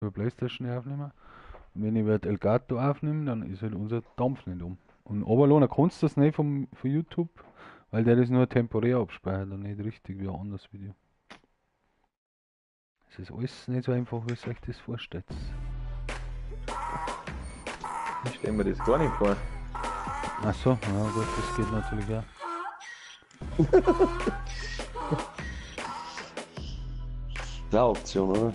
Über PlayStation aufnehmen. Und wenn ich über Elgato aufnehme, dann ist halt unser Dampf nicht um. Und Oberlohner kannst du das nicht von YouTube, weil der das nur temporär abspeichert und nicht richtig wie ein anderes Video. Es ist alles nicht so einfach, wie ihr euch das vorstellt. Ich stelle mir das gar nicht vor. Ach so, ja gut, das geht natürlich auch. Das ist auch eine Option, oder?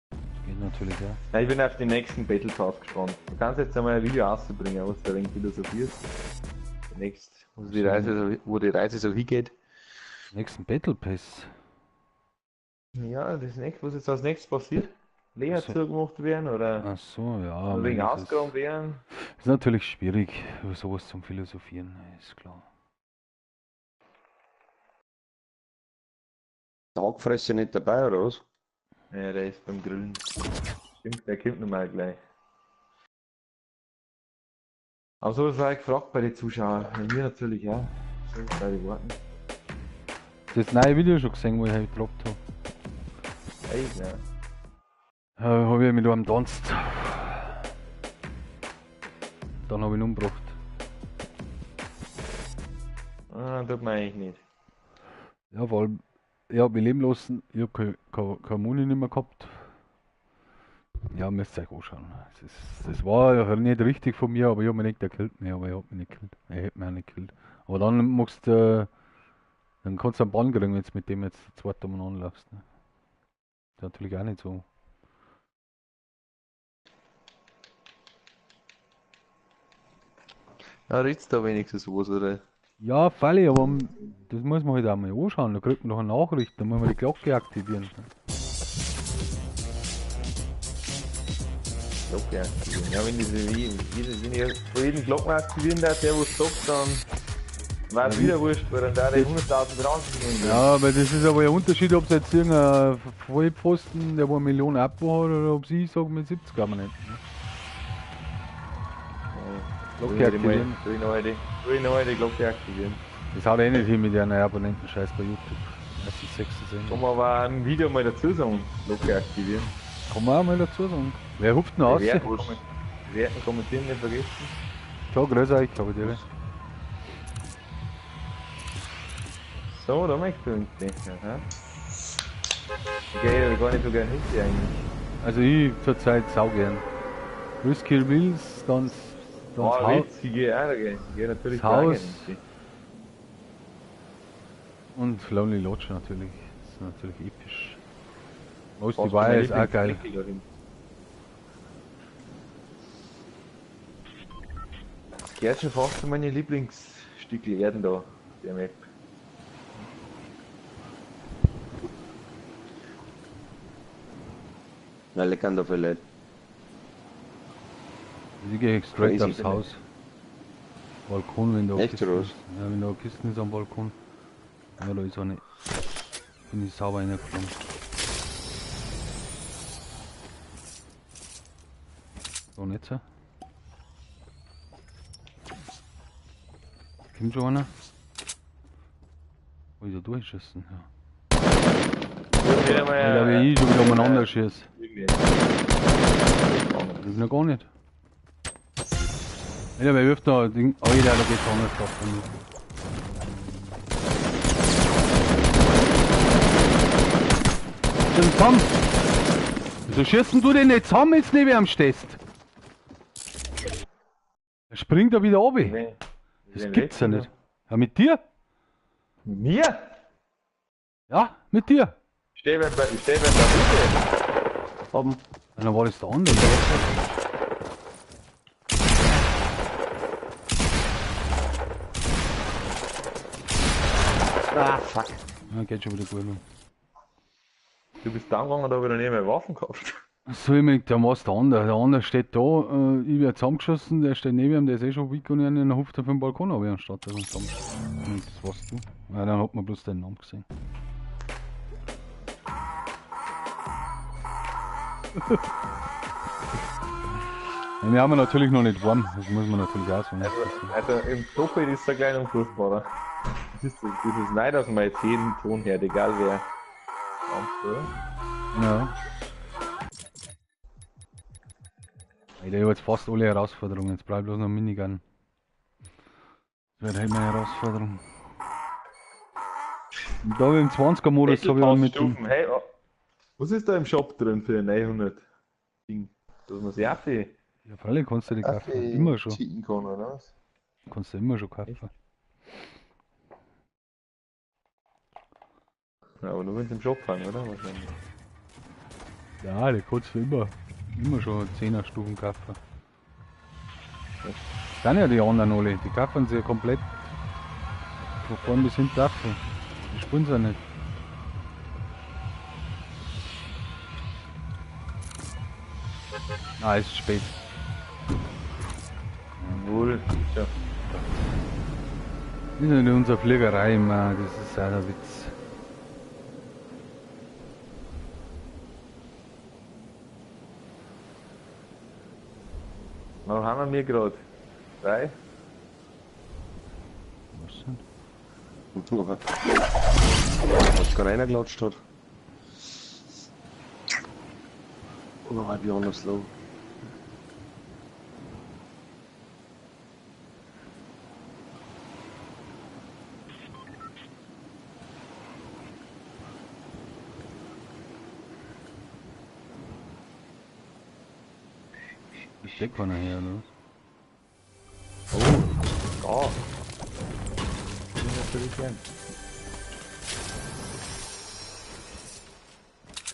Das geht natürlich auch. Ja, ich bin auf den nächsten Battle Pass gespannt. Du kannst jetzt einmal ein Video auszubringen, was du ein wenig philosophierst. Demnächst, wo die Reise so hingeht. Nächsten Battle Pass. Ja, das nächste, was jetzt als nächstes passiert? Leer So. zugemacht werden oder Ach so, ja. wegen das ausgeräumt werden. ist natürlich schwierig, über sowas zum Philosophieren, ist klar. Der Hackfresse nicht dabei, oder was? Ja, der ist beim Grillen. Stimmt, der kommt nochmal gleich. Aber so war ich gefragt bei den Zuschauern. Bei mir natürlich auch. So bei den Worten. Das neue Video schon gesehen, wo ich heute gedroppt habe. Ey, ja. Habe ich mit einem getanzt. Dann habe ich ihn umgebracht. Ah, tut man eigentlich nicht. Ja, vor allem, ich hab mich leben lassen, ich hab keine Muni nicht mehr gehabt. Ja, müsst ihr euch anschauen. Das war ja nicht richtig von mir, aber ich hab mich nicht gekillt. Nee, aber ich hab mich nicht gekillt. Ich hätte mich auch nicht gekillt. Aber dann musst du, dann kannst du einen Bann kriegen, wenn du mit dem jetzt das zweite Mal anlaufst. Ne? Das ist natürlich auch nicht so. Ja, redst da wenigstens was, oder? Ja, freilich, aber das muss man halt auch mal anschauen. Da kriegt man doch eine Nachricht, da muss man die Glocke aktivieren. Glocke aktivieren. Ja, wenn diese, wie, wie, wenn ich vor jedem Glocken aktivieren darf, der was sagt, dann war es Ja, wieder wurscht, weil dann da die 100.000 dran sind. Ja, aber das ist aber ein Unterschied, ob es jetzt irgendein Vollpfosten, der wo 1 Million Abo hat, oder ob ich sage mit 70 Abonnenten. Ne? Glocke aktivieren. Soll ich noch die Glocke aktivieren? Das haut eh nicht hin mit den Abonnenten-Scheiß bei YouTube. Das ist 6 zu Kann man aber ein Video mal dazu sagen, Glocke aktivieren. Kann man auch mal dazu sagen. Wer ruft denn aus? Bewerten, kommentieren, nicht vergessen. Ciao, grüß euch, hab ich dir. So, da möchte ich nicht. Aha. Ich gehe ja gar nicht so gern hin eigentlich. Also ich zurzeit sau gern. Risky Reels, dann Oh, das Haus Witz, ich gehe auch gern. Ich gehe natürlich Das auch Haus. gern hin. Und Lonely Lodge natürlich. Das ist natürlich episch. Most Fast Wire meine ist auch geil. Lieblingsstrecke. Das gehört schon fast zu meinen Lieblingsstückchen Erden da, der Map. Weil ich kann da viel Leute. Ich gehe straight Crazy. aufs Haus. Balkon, wenn da Echt, Kisten oder was? ist. Ja, wenn da Kisten ist am Balkon. Ja, da ist eine. Bin ich sauber reingeflogen. So, nicht so. Kommt schon einer? Wo ich da durchgeschossen? Ja. Ja, Da hab ich schon wieder umeinander geschossen. Das ist noch gar nicht. Alter, wer wirft da Ding? Alter, da geht's anders ab von mir. Zusammen! Wieso schießt denn du denn nicht zusammen, wenn du neben ihm stehst? Er springt da wieder runter. Nee. Das gibt's ja nicht. Ja, mit dir? Mit mir? Ja, mit dir. Ich steh beim der Hütte. Haben. Ja, dann war das der andere. Ah, fuck. Ja, geht schon wieder gut. Mann. Du bist down gegangen, da hab ich noch nie mehr Waffen gehabt. So, ich mein, der war der andere. Der andere steht da, ich werde zusammengeschossen, der steht neben ihm, der ist eh schon weak und dann hupft er vom Balkon runter, anstatt dass er zusammengeschossen. Und das warst du. Ja, dann hat man bloß deinen Namen gesehen. Ja, wir haben natürlich noch nicht warm, das muss man natürlich auch sagen. Also im Doppel ist er klein und furchtbarer. Das ist neu, dass man jetzt jeden Ton hört, egal wer. Oder? Ja. Alter, ich hab jetzt fast alle Herausforderungen. Jetzt bleibt bloß noch Minigun. Das wird halt meine Herausforderung. Und da im 20er Modus habe ich auch mit dem. Hey, oh. Was ist da im Shop drin für 900 Ding? Dass man sich auch die. Ja, freilich kannst du die kaufen. Immer schon. Cheaten kann, oder was? Kannst du immer schon kaufen. Ja, aber nur wenn sie im Shop fahren, oder? Wahrscheinlich. Ja, die kannst du immer. Immer schon 10er Stufen kaufen. Das sind ja die anderen alle. Die kaufen sie ja komplett von vorn bis hinten auf. Die spielen sie ja nicht. Ah, ist spät. Null. Ja. Das ist nicht unsere Fliegerei immer, das ist auch der Witz. Wann haben wir gerade? 3? Was denn? Was gerade reingeklatscht hat. Oh, I be on the slow. Ist der keiner her, oder was? Oh, da. Ich bin natürlich gern.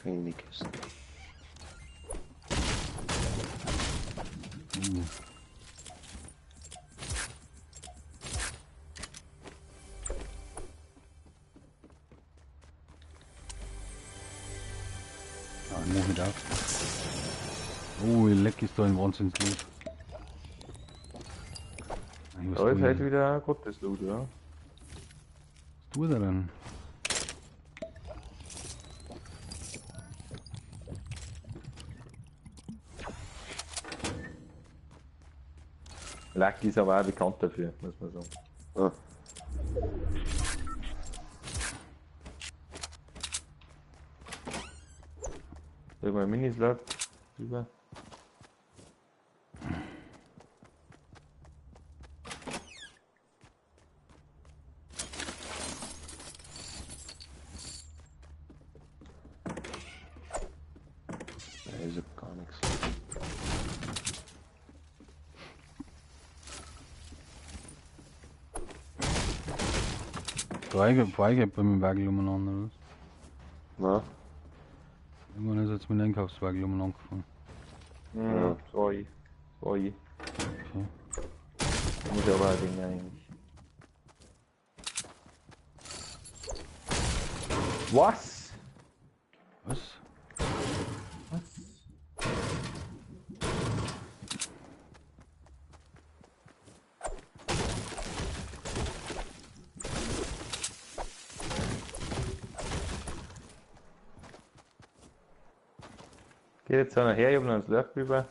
Keine Kiste. Ah, ich mach mit auf. Oh, leck ist da ein Wahnsinnsloot. Da ist heute wieder Gottesloot, ja. Was tut er denn? Lucky ist aber auch bekannt dafür, muss man sagen. Ah. Da mal Minislot drüber. Da ist ja gar nichts. Vorbeigehen bei meinem Wagen umeinander, oder was? Na? Irgendwann ist jetzt mit dem Einkaufswagen umeinander gefahren. Mhm, Ja. Sorry. Sorry. Okay. Muss ich aber auch Dinge eigentlich. Was? Was? Was? Geht jetzt einer her, ich hab noch einen Slurp rüber.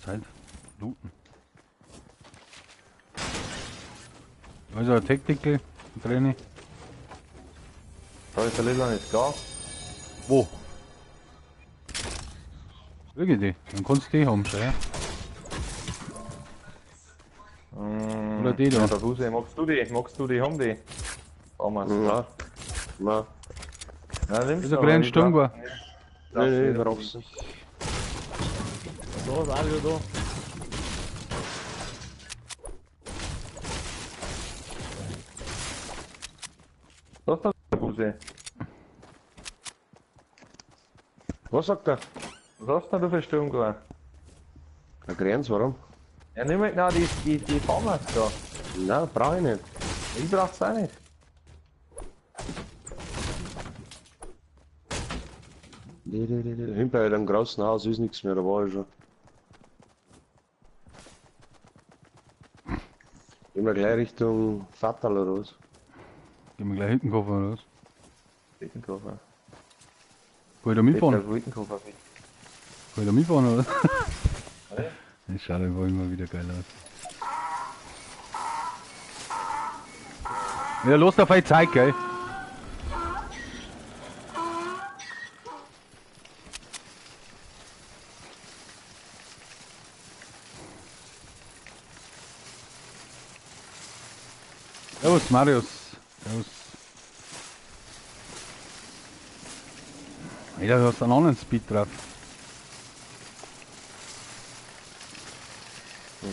Zeit. Looten. Also ein Tactical drin. Da ist der Lila nicht da. Wo? Wirklich die? Dann kannst du die haben, schau her. Oder die da. Ja, der magst du die? Magst du die haben die? Thomas. Na. Na. Nein, nimmst Das ist du ein kleiner aber, ich Sturm brauch- war. Nee, nee, brauchst du nicht. So, ist auch wieder da. Was ist der Buse? Was sagt er? Was hast denn du für Sturmgewehr? Ein Grenz, warum? Ja, nimm mal, nein, die Farmers da. Nein, brauch ich nicht. Ich brauch's auch nicht. Nee, nee, nee, nee. Hinten bei dem großen Haus ist nichts mehr, da war ich schon. Gehen wir gleich Richtung Vaterl oder was? Gehen wir gleich hinten kaufen oder was? Wittenkoffer. Kann ich da mitfahren? Wittenkoffer. Kann ich da mitfahren oder was? Das schaut einfach immer wieder geil aus. Ja, los auf die Zeit, gell? Servus Marius. Servus. Jeder, du hast einen anderen Speed drauf.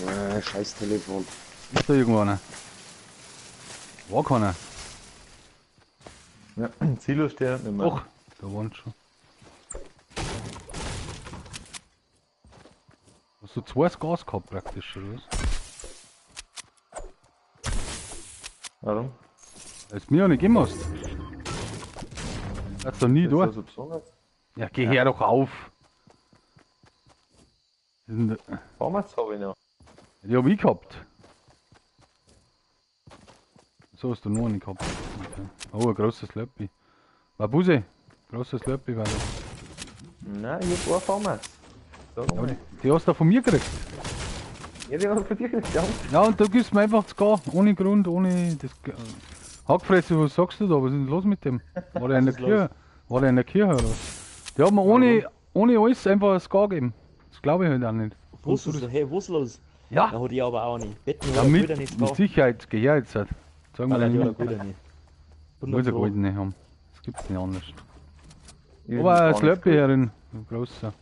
Ah, scheiß Telefon. Ist da irgendwo einer? War keiner. Ja, Silo steht nicht mehr. Doch, da waren schon. Hast du zwei Gas gehabt praktisch, oder was? Warum? Weil es mir auch nicht gegeben hast. Hast du nie durch. Das so besonders? Ja, geh her doch auf! Damals habe ich noch. Die hab ich gehabt. So hast du noch einen gehabt. Okay. Oh, ein großes Slurpee. Wabuse, großes Slurpee war das. Nein, ich hab auch Farmers. Sag Ja, mal. die hast du von mir gekriegt. Ja, die hab ich von dir gekriegt, ja. Ja, und du gibst mir einfach das Gar, ohne Grund, ohne das. Hackfresse, was sagst du da? Was ist denn los mit dem? War der in der Kirche? War der in der Kirche oder was? Der hat mir ohne alles einfach das Gar gegeben. Das glaube ich halt auch nicht. Was ist, hey, was ist los? Ja, Da hat ich aber auch nicht. Betten ja hat mit, wieder nicht mit Sicherheit, geh her jetzt halt. Sag mal, Nein, nicht. die hat wieder nicht. Muss er goldene haben. Das gibt's nicht anders. Ich Aber ein hab Slurpee herin, ein großer.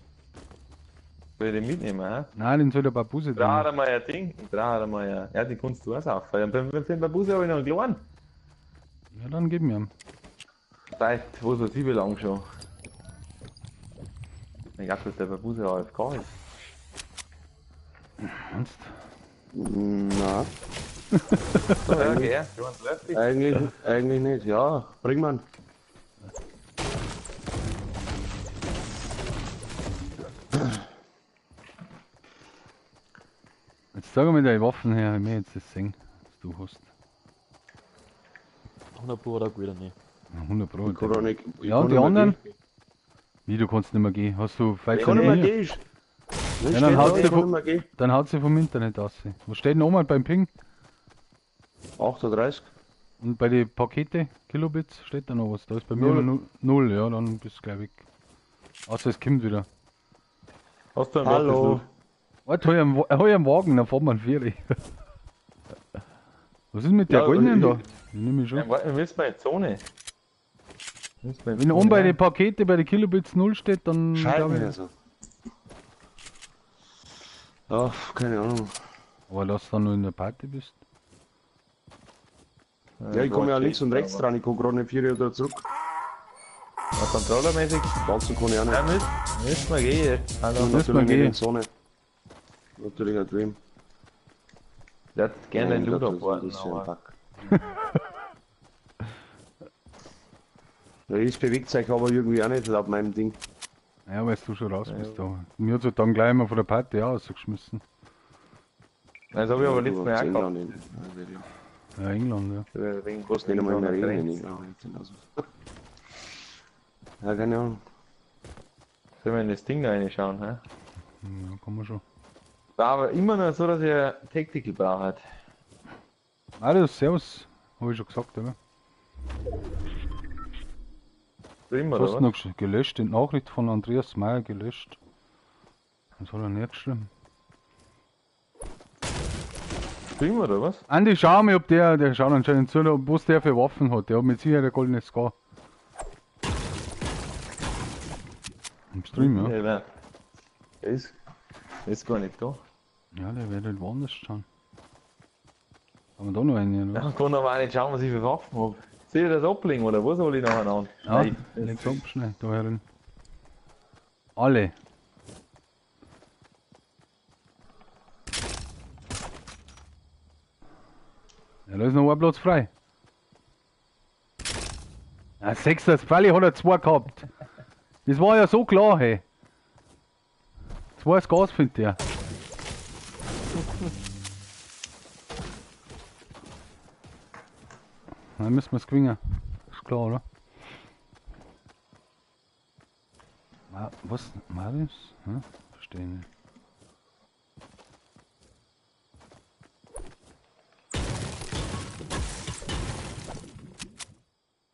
Soll ich den mitnehmen, hä? Nein, den soll der Babuse Ich brauche drin. einmal ein Ding. Ich brauche einmal ein. Ja, den kannst du auch saufen. Ja, beim Babuse habe ich noch einen kleinen. Ja, dann gib mir ihn. Seit, was weiß ich, wie lang schon. Ich glaube, dass der Babuse AFK ist. Ernst? Na, So, ja, geh her. Du hast Slurpee. eigentlich nicht. Ja, bring man. Jetzt sag mir deine Waffen her, ich möchte jetzt das sehen, was du hast. 100 Pro oder wieder nicht. Ja, 100 Pro. Ich kann doch nicht, ich Ja, und kann die nicht mehr anderen? gehen. Wie, du kannst nicht mehr gehen? Hast du Ich kann nicht mehr gehen. Ja, dann haut ich sie kann nicht mehr gehen. Dann haut sie vom Internet aus. Was steht denn nochmal beim Ping? 38. Und bei den Pakete, Kilobits, steht da noch was. Da ist bei mir Null. 0, ja, dann bist du gleich weg. Außer es kommt wieder. Hast du einen Hallo. Warte, hol ich einen Wagen, dann fahren wir einen Vieri. Was ist mit der Ja, goldenen da? ich- Die nehme ich schon. Ja, warte, wir müssen mal in die Zone. Müssen wir in die Wenn oben Zone, bei ja. den Pakete bei den Kilobits 0 steht, dann glaub Scheiße. ich. Also. Ja, keine Ahnung. Aber lass dann nur in der Party bist. Ja, ich komme ja links und rechts dran, ich kann gerade nicht vier oder zurück. Ja, controllermäßig. Tanzen kann ich auch nicht. Ja, müssen wir gehen jetzt. Also, Und müssen wir natürlich nicht gehen. in die Zone. Natürlich ein Dream. der hat gerne den Mein Loot Gott, was abwarten. ist das für ein aber- Bug? Ja, es bewegt sich aber irgendwie auch nicht laut meinem Ding. Ja, weil du schon raus bist da. Mir hat dann gleich mal von der Party auch rausgeschmissen. Das habe ich aber letztes Mal auch gehabt. England nicht. Ja, England, ja. Wegen Kostet nicht einmal mehr reden. in England. Ja, keine Ahnung. Sollen wir in das Ding da reinschauen, hä? Ja, kann man schon. War aber immer noch so, dass ich ein Tactical brauche. Marius, servus. Hab ich schon gesagt, oder? Stream, Du oder hast was? noch gelöscht, die Nachricht von Andreas Meyer gelöscht. Was hat er nicht geschrieben? Stream, oder was? Andi, schau mal, ob der schaut anscheinend zu, ob was der für Waffen hat. Der hat mit Sicherheit ein goldenes Scar. Im Stream, ja. Ja, der ist gar nicht da. Ja, der wird halt woanders schauen. Haben wir da noch einen, oder? Ja, kann aber auch nicht schauen, was ich für Waffen hab. Soll ich das ablegen oder wo soll ich nachher an? Ja, Nein, leg's ab schnell, da herin. Alle. Ja, da ist noch ein Platz frei. Ja, sechster, freilich hat er zwei gehabt. Das war ja so klar, hey. Zwei ist Gas, findet der. Dann müssen wir es gewinnen. Ist klar, oder? Was? Marius? Hm? Verstehe nicht.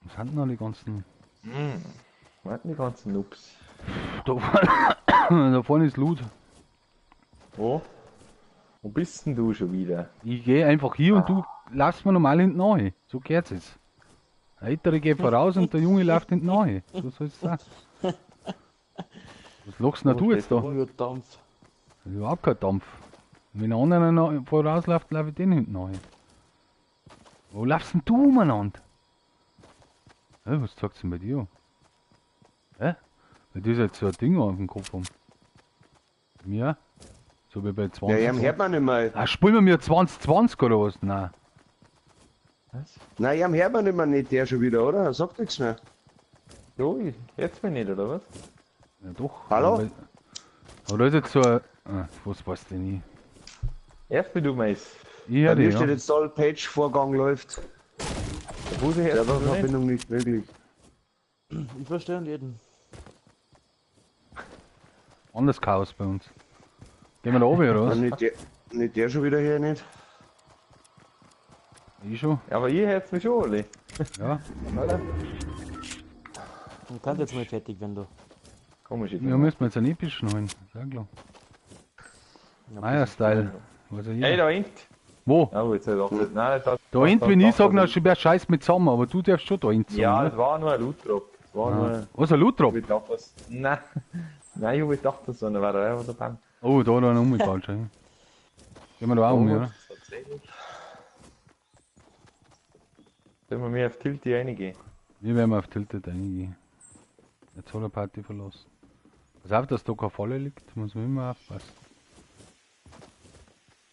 Was haben denn die ganzen... Was sind die ganzen Noobs? Da vorne, da vorne ist Loot. Wo? Wo bist denn du schon wieder? Ich gehe einfach hier und du laufst mir normal hinten rein. So gehört es. Der Ältere geht voraus und der Junge läuft hinten rein. So soll es sein. Was lachst denn du jetzt da? Nur Dampf. Das ist überhaupt kein Dampf. Wenn ein anderer noch vorausläuft, laufe ich den hinten rein. Wo laufst denn du umeinander? Hä, was zeigt's denn bei dir? Hä? Bei dir ist jetzt so ein Ding auf dem Kopf um. Mir? So wie bei 20. Ja, ihm hört man nicht mehr. Ah, spielen wir mir 2020 oder was? Nein. Was? Nein, ihm hört man nicht mehr, nicht der schon wieder, oder? Er sagt nichts mehr. Jo, jetzt mich nicht, oder was? Ja doch. Hallo? Aber da ist jetzt so ein. Ah, was weiß denn ich? Erst wie du meinst. Ich höre Bei mir dich, steht ja. jetzt da, Page-Vorgang läuft. Wo sie hörst du nicht? Serververbindung nicht möglich. Ich verstehe jeden. Anders Chaos bei uns. Gehen wir da oben, oder was? Nicht der schon wieder hier, nicht? Ich schon. Ja, aber ihr hört mich schon, alle. Ja. Oder? Du kannst jetzt mal fertig werden, du. Komisch. Ja, müssen wir jetzt einen epischen holen. Sehr klar. Ja, Meier-Style. Was er Ey, hier? da hinten. Wo? Ja, jetzt halt auch. Nein, das, Da hinten, wenn ich sage, na, schon wer scheiß mit zusammen, aber du darfst schon da hinten Ja, sagen, das war nur ein Loot Drop. Das war oder? nur. Ah. Was, ein Loot Drop? Ich dachte, das. Nein. Nein, ich hab gedacht, das war der dabei. Oh, da hat einer umgebaut schon. Gehen wir da auch um, oder? Tatsächlich. Sollen wir mir auf Tilty reingehen? Wir werden auf Tilted reingehen. Jetzt hat er Party verlassen. Pass auf, dass da keine Falle liegt, muss man immer aufpassen.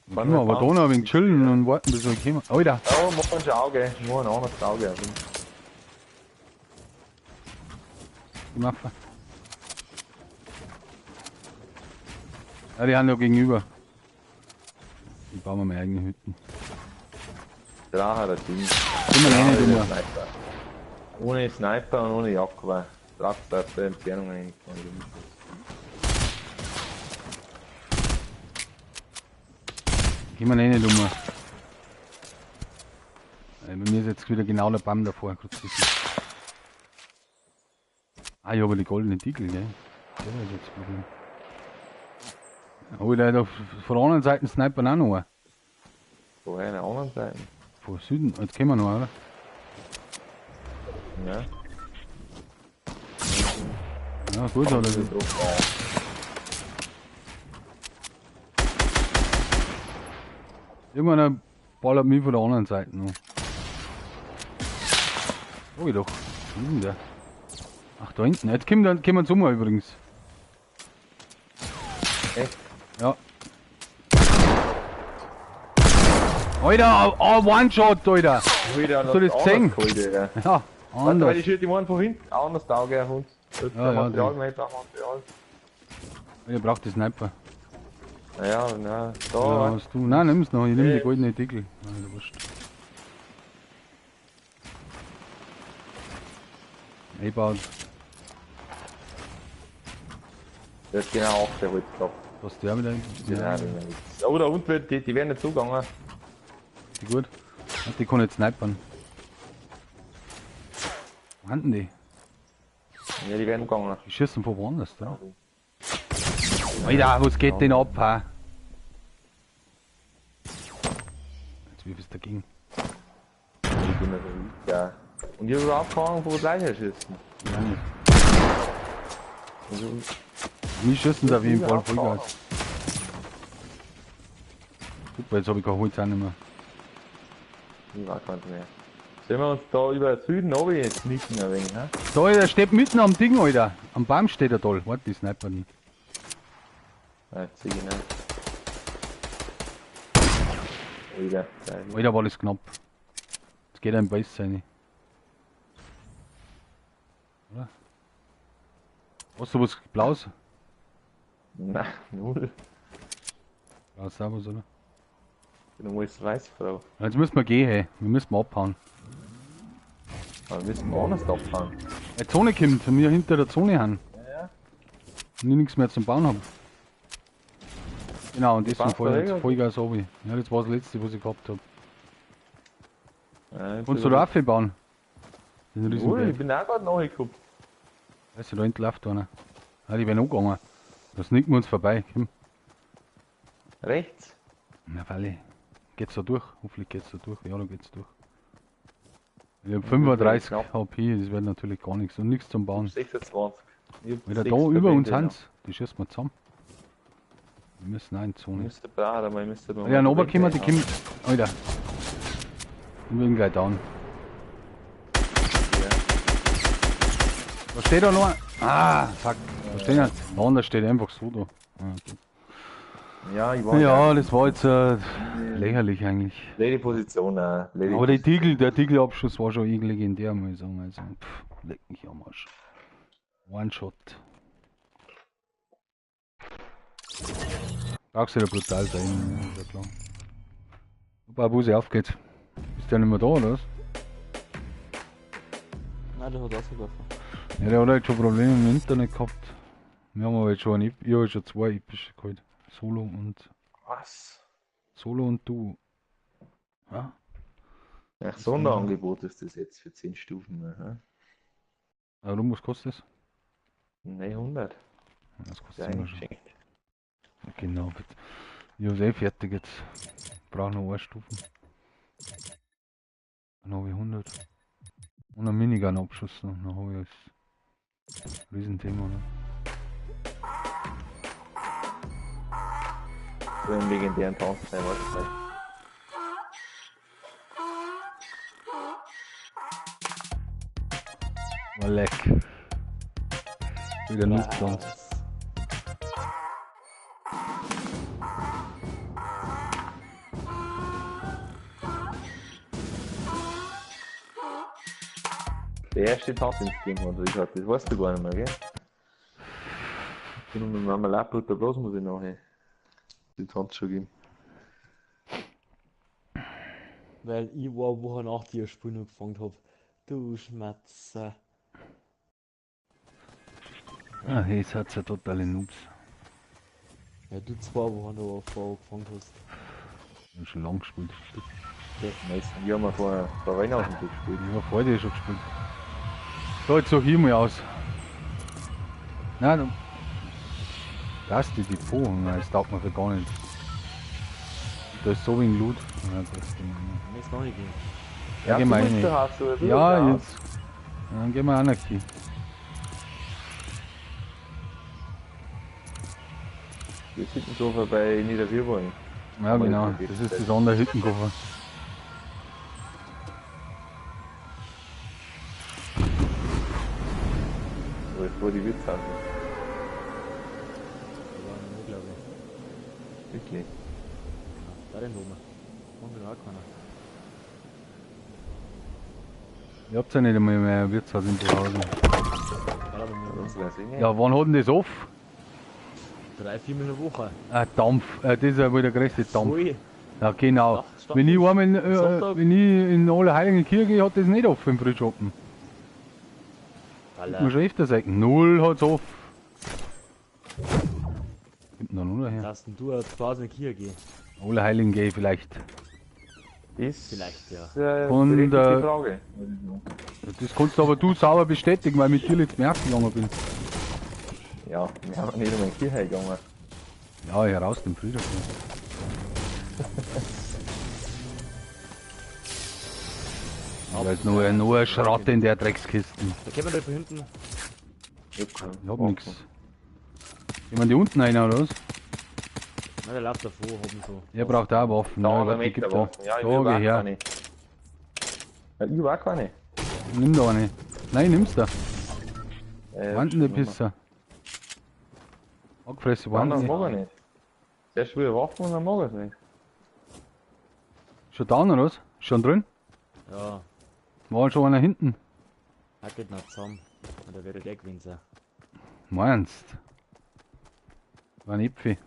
Dann Fahren können wir wir aber da noch ein wenig chillen und warten, bis wir kommen. Alter! Oh, mach ein Auge. Nur ein anderes Auge. Die Maffe. Ja, die haben ja gegenüber. Ich baue mir meine eigene Hütten. Drache, das Ding. Immer rein, du Ohne mal. Sniper. Ohne Sniper und ohne Jacke. Tragst du auf der Entfernung eigentlich. Geh mal rein, du mal. Bei mir ist jetzt wieder genau der Baum davor. Ah, ich habe die goldene Tiegel, gell? Das ist jetzt das Problem. Oh, der hat auf, von der anderen Seite Sniper auch noch einen. Von einer anderen Seite? Von Süden, jetzt kommen wir noch, oder? Ja. Ja, gut, oder? Irgendwann ballert mich von der anderen Seite noch. Oh, ich doch. Wo ist denn der? Ach, da hinten. Jetzt kommen wir zum übrigens. Echt? Ja. Alter, oh, One-Shot, Alter! Wieder Hast du das gesehen? Geholt, ja, ja, anders. Warte, ich schieße die einen von hinten, anders Auge auf uns. Ja, ja, Material, ich brauch Material. Ich brauch die Sniper. Ja, na, da. Ja, hast du. Nein, nimm's noch, ich nehm die goldene Deckel. Nein, wurscht. Einbaut. Der ist genau auch der Holz gehabt. Was der wieder? Ja. Oh, da unten wird, die werden nicht zugegangen. Die gut. Die kann jetzt snipern. Wo haben denn die? Ja, die werden gegangen. Die schießen von woanders, da. Alter, was geht denn ab, ha? Jetzt wie bist du dagegen? Ich bin ja, ja. Und ich hab überhaupt keine Ahnung, wo die Leute schießen. Ja, nicht. Also, Mich schießen sie auf jeden Fall überhaupt keine Vollgas. Super, jetzt hab ich kein Holz auch nicht mehr. Ich weiß gar nicht mehr. Sollen wir uns da über Süden runter sneaken ein wenig, hä? Da, der steht mitten am Ding, Alter. Am Baum steht er da. Warte, die Sniper nicht. Nein, zieh ich nicht. Alter, geil. Alter, war das knapp. Jetzt geht er im Base rein. Oder? Hast du was Blaues? Nein, null. Blaues auch was, oder? Du musst weiß, Frau. Jetzt müssen wir gehen, hey. Wir müssen abhauen. Aber wir müssen woanders abhauen. Die Zone kommt, wenn wir hinter der Zone haben. Ja, ja. Und ich nichts mehr zum Bauen haben. Genau, und deswegen Passt voll, da, Vollgas runter. Ja, das war das letzte, was ich gehabt hab. Ja, Kannst du da aufbauen? Den Null, Riesenberg. ich bin auch gerade nachgeguckt. Weißt du, da hinten läuft einer. Ah, die werden angegangen. Da sneaken wir uns vorbei. Komm. Rechts. Na, Falle. Geht's da durch? Hoffentlich geht's da durch. Ja, da geht's durch. Ich hab 35 HP, das wird natürlich gar nichts. Und nichts zum Bauen. 26. Wieder da über uns sind, die schießen wir zusammen. Wir müssen auch in die Zone. Ja, noch kommen, die kommen. Alter. Ich bin gleich down. Ja. Da steht da noch ein. Ah, fuck. Da steht ein. Der andere steht einfach so da. Ah, okay. Ja, ich war ja, das war jetzt lächerlich eigentlich. Blöde Position, blöde. Aber der Tigelabschuss war schon irgendwie legendär, muss ich sagen. Also, pff, leck mich am Arsch. One Shot. Brauchst du ja brutal sein, ist ja klar. Wobei, wo sie aufgeht. Ist der nicht mehr da, oder was? Nein, der hat ausgeworfen. Ja, der hat halt schon Probleme im Internet gehabt. Wir haben aber jetzt schon ein, ich habe schon zwei epische geholt. Solo und. Was? Solo und du. Ja? Ja, Sonderangebot ist das jetzt für 10 Stufen. Ne? Warum, was kostet das? 900. Das kostet immer schon. Genau, bitte. Ich hab's eh fertig jetzt. Ich brauche noch eine Stufe. Dann habe ich 100. Und einen Minigun-Abschuss noch. Dann habe ich das Riesenthema. Ne? So einen legendären Tanz, nein, warte mal. War leck. Wieder Noob-Tanz. Der erste Tanz ins Game hat, Richard, das weißt du gar nicht mehr, gell? Ich bin mit meinem Laptop, da bloß muss ich nachher die Tanz schon geben. Weil ich war eine Woche nach dir Spiel noch gefangen hab. Du Schmatzer. Ah, hey, seid ja totale Noobs. Ja, du 2 Wochen noch vorher gefangen hast. Ich hab schon lange gespielt. Wir haben ja vor Weihnachten gespielt. Ich hab vor dir schon gespielt. So, jetzt such ich mal aus. Nein, das ist die Depot, nein, das taugt mir für gar nicht. Da ist so wenig Loot. Nein, das ist nicht noch nicht gehen. Ja, gehen wir rein. Ja, jetzt. Dann gehen wir Anarchie. Das Hüttenkoffer bei Niederwirrwollen. Ja, genau. Das ist das andere Hüttenkoffer. Wo ist wo die Wirtshaus? Glaube ich. Wirklich? Ja, da den oben. Und genau keiner. Ihr habt ja nicht einmal mehr ein Wirtshaus in Burghausen. Ja, wann hat denn das off? 3, 4 Mal in der Woche. Ah, Dampf. Das ist ja wohl der größte Dampf. Voll. Ja, genau. Ach, wenn ich einmal wenn ich in Allerheiligen Kirche gehe, hat das nicht offen im Frühschoppen. Muss man schon öfter sagen. 0 hat's off. Kommt noch nur her. Lass denn du zu Hause in die Kirche gehen? Allerheiligen gehe vielleicht. Das vielleicht, ja. Und, die Frage. Das kannst du aber du sauber bestätigen, weil mit dir jetzt mehr gegangen bin. Ja, wir haben nicht einmal in die Kirche gegangen. Ja, heraus dem Friedhof. Da ist nur ein Schrott in der Dreckskiste. Da kommen wir da von hinten. Ich hab nix. Gehen wir die unten rein, oder was? Nein, der läuft davor, haben so. Er braucht auch Waffen. Da, ja, da gibt da. Waffen. Ja, ich da, geh her. Keine. Ja, ich hab auch keine. Nimm da eine. Nein, nimm's da. Wann denn der Pisser? Angefressen, wann? wann Dann mag er nicht. Zuerst will er Waffen und dann mag er es nicht. Schon down oder was? Schon drin? Ja. War schon einer hinten. Er geht noch zusammen. Und da wird der gewesen sein. Meinst? War ein Ipfi.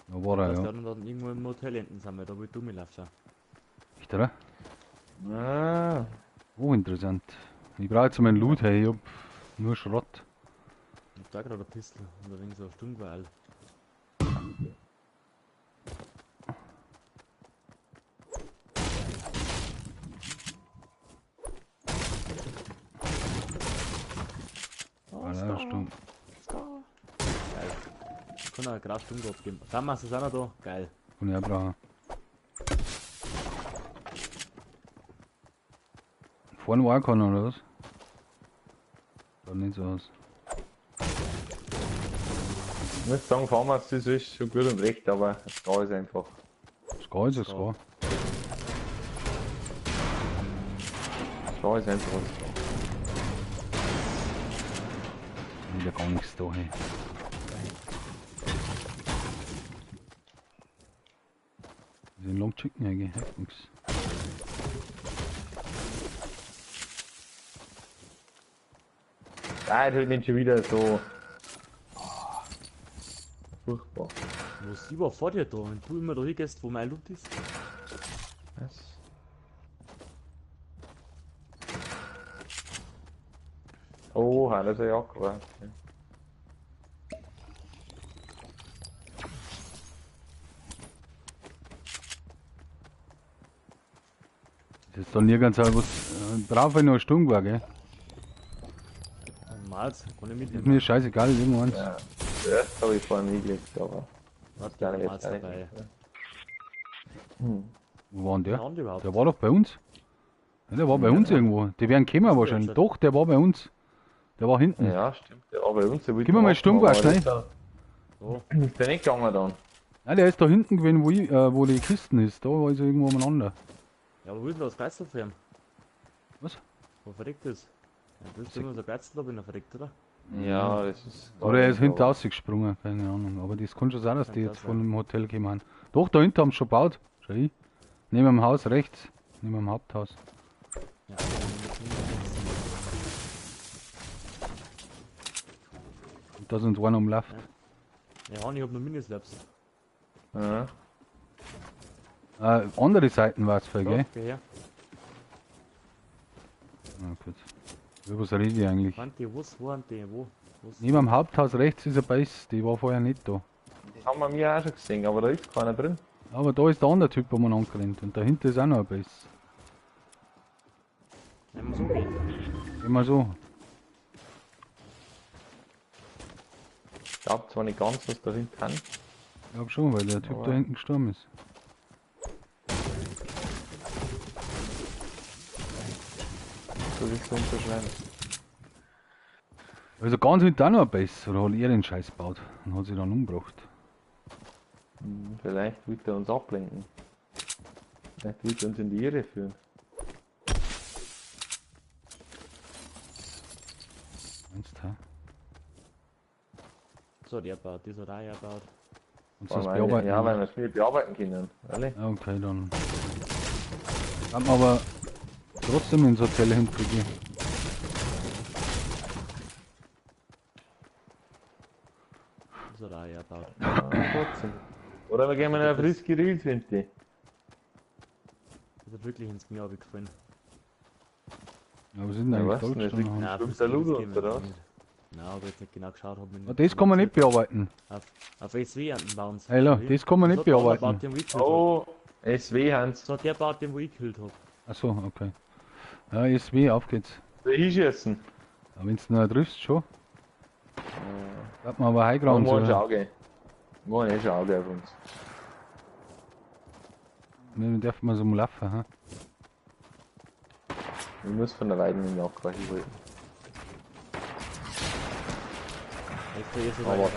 Da war er, ja. Ja. Dann irgendwo im Hotel hinten sind wir, da wo ich dumm laufe. Echt, oder? Ah. Oh, interessant. Ich brauche jetzt meinen Loot, hey. Ich hab nur Schrott. Ich hab da gerade eine Pistole und da wegen so ein Sturmgewehr. Ah, ja, stimmt. Kann auch gerade Stunde abgeben. Famas ist auch noch da. Geil. Kann ich auch brauchen. Vorne war auch keiner, oder was? Schaut nicht so aus. Ich muss sagen, Famas das ist schon gut und recht, aber das Ska ist einfach. Ska ist ein Ska. Ska ist einfach ein Ska. Wieder gar nichts da, hey. Den Long Chicken eigentlich, hilft nix. Nein, das nicht schon wieder so. Furchtbar. Was ist vor dir da? Wenn du immer da hingehst, wo mein Loot ist? Was? Oh, das ist ja auch gewartet. Das ist doch nirgends was drauf, wenn noch eine Stunde war, gell? Mals, kann ich mitnehmen. Ist mir scheißegal, irgendwann. Ja, zuerst habe ich vorhin hingelegt, aber. Was da jetzt dabei? Hm. Wo war denn der? Der war doch bei uns. Ja, der war bei uns irgendwo. Die wären gekommen wahrscheinlich. Doch, der war bei uns. Der war hinten. Ja, stimmt, der war bei uns. Gib mir mal Sturmgewehr, schnell. So. Ist der nicht gegangen dann? Nein, der ist da hinten gewesen, wo, ich, wo die Kisten ist. Da war ich so irgendwo umeinander. Ja, aber wo ist denn das Kreuz für ihn? Was? Wo verreckt ist? Ja, du bist immer so Kreuz da, wenn er verreckt, oder? Ja, das ist. Oder er ist hinten rausgesprungen, keine Ahnung. Aber das kann schon sein, dass die jetzt von dem Hotel gekommen sind. Doch, da hinten haben sie schon gebaut. Schau ich. Neben dem Haus rechts. Neben dem Haupthaus. Ja, und da sind einer umlauft. Ja, ich hab noch Minislabs. Ja. Andere Seiten war es voll, gell? Geh her. Na gut. Über was rede ich eigentlich? Was, wo, wo? Neben dem Haupthaus rechts ist ein Base, die war vorher nicht da. Die haben wir mir auch schon gesehen, aber da ist keiner drin. Aber da ist der andere Typ, wo man angerannt und dahinter ist auch noch ein Base. Immer so gehen. Immer so. Ich glaube zwar nicht ganz, was da hinten kann. Ich glaube schon, weil der Typ aber da hinten gestorben ist. So willst du unterschreiben. Also ganz hinten auch noch ein Base, oder hat er den Scheiß gebaut und hat sich dann umgebracht. Vielleicht wird er uns ablenken. Vielleicht wird er uns in die Irre führen. Meinst du, hä? So, der baut, dieser da baut. Und das bearbeiten? Ja, weil wir es nicht bearbeiten können. Alle? Okay, dann. Kann man aber trotzdem ins Hotel hinkriegen. So, da baut. Ja, trotzdem. Oder wir gehen mal eine frische Reels, finde ich. Das hat wirklich ins Knie gefallen. Ja, was ist denn eigentlich ja, da? Nein, das der Ludo, oder was? Nein, aber jetzt nicht genau geschaut habe. Ah, das kann man nicht bearbeiten. Auf SW bauen sie. Hey, das kann man nicht bearbeiten. Oh, SW Hans. So, der baut den, wo ich gekillt habe. Achso, okay. Ja, SW, auf geht's. Soll ich hinschießen? Ja, wenn du noch triffst, schon. Ja. Man aber Highground. Wir haben Auge. Wir haben eh schon Auge auf uns. Wir dürfen mal so mal laufen, hä? Ich muss von der Weiden in den Acker hinhalten. Aber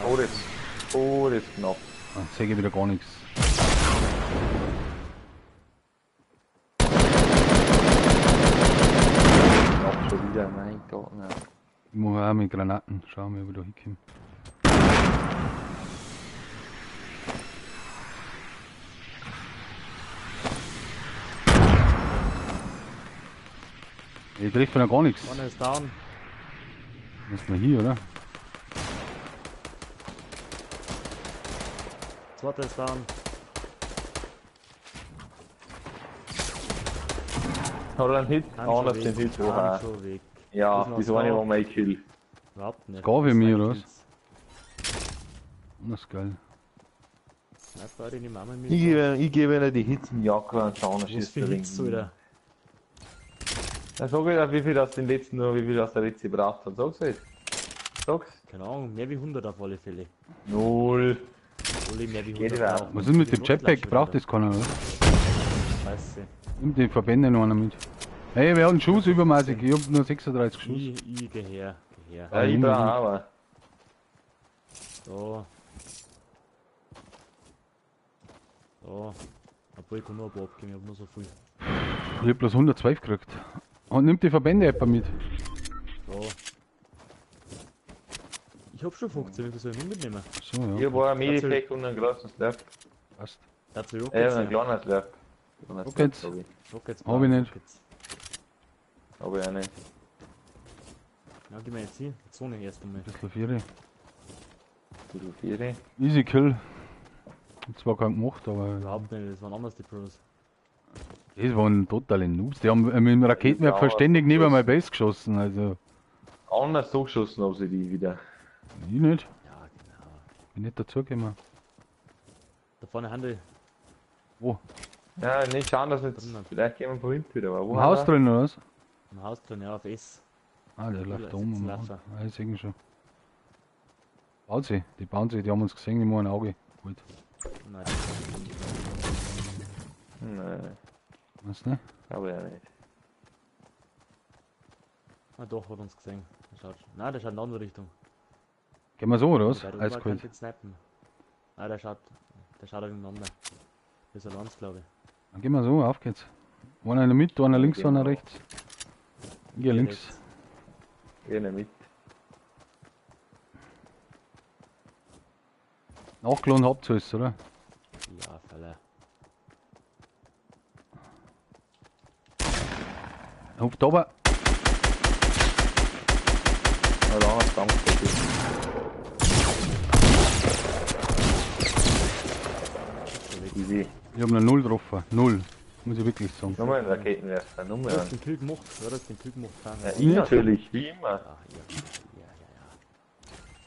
todesknapp. Jetzt sehe ich wieder gar nichts. Knapp schon wieder, mein Gott, nein. Ich mache auch mit Granaten. Schauen wir, ob ich da hinkomme. Ich treffe noch gar nichts. One ist down. Müssen wir hier, oder? Zweiter ist down. Hat er einen Hit? Anders den Hit, oha. Ja, das eine war mein Kill. Überhaupt nicht. Gar für mich, oder was? Das ist geil. Ich gebe ihnen die Hits im Jacke und schauen, was für Hits, Alter. Dann sag ich dir, wie viel das den letzten, wie viel das der letzte braucht hat. Sag's halt. Sag's. Keine Ahnung, mehr wie 100 auf alle Fälle. Null. Alle mehr wie Geht 100. überhaupt. Was ist mit dem Jetpack? Braucht das keiner, oder? Scheiße. Nimm den Verbände noch einer mit. Hey, wir haben Schuss übermäßig. Ich hab nur 36 Schuss. Ich geh her. Geh her. Ja, ich brauch auch. Da. Da. Obwohl ich kann nur ein paar abgeben, ich hab nur so viel. Ich hab bloß 112 gekriegt. Und nimmt die Verbände jemand mit. Da. Ich hab schon 15, wie viel soll ich noch mitnehmen? So, ja. Ich hab auch ein Medipack und einen großen Slurp. Passt. Dazu Rockets. Einen kleinen Slurp. Rockets. Hab ich. Rockets. Hab ich nicht. Rockets. Hab ich auch nicht. Ja, gehen wir jetzt hin. Die Zone erst einmal. Ein bisschen Viere. Bisschen Viere. Easy Kill. Hab zwar keinen gemacht, aber. Überhaupt nicht, das waren anders die Pros. Das waren totale Noobs. Die haben mit dem Raketenwerfer ständig neben mein Base geschossen, also. Anders so geschossen haben sie die wieder. Ich nicht. Ja, genau. Bin nicht dazugekommen. Da vorne Handel. Wo? Ja, nicht schauen, dass nicht. Vielleicht gehen wir von hinten wieder. Aber wo Im Haus drin, oder was? Im Haus drin, ja, auf S. Ah, der läuft da oben. Ah, ich seh ihn schon. Baut sie, die bauen sie, die haben uns gesehen, die machen ein Auge. Gut. Nein. Nein. Was, ne? Aber ja nicht. Ah doch, hat uns gesehen. Der schaut. Nein, der schaut in die andere Richtung. Gehen wir so, oder was? Eiskalt. Nein, der schaut aufeinander. Das ist ein glaube ich. Dann gehen wir so, auf geht's. Einer in der Mitte, einer links, einer rechts. Ich geh links. Geh in der Mitte. Nachgeladen habt ihr alles, oder? Ja, Falle. Hupft aber. Easy. Ich hab noch 0 getroffen. 0. Muss ich wirklich sagen. Nochmal einen Raketenwerfer, nochmal. Du hast den Kill gemacht, du hast den Kill gemacht. Ja, ich natürlich, wie immer.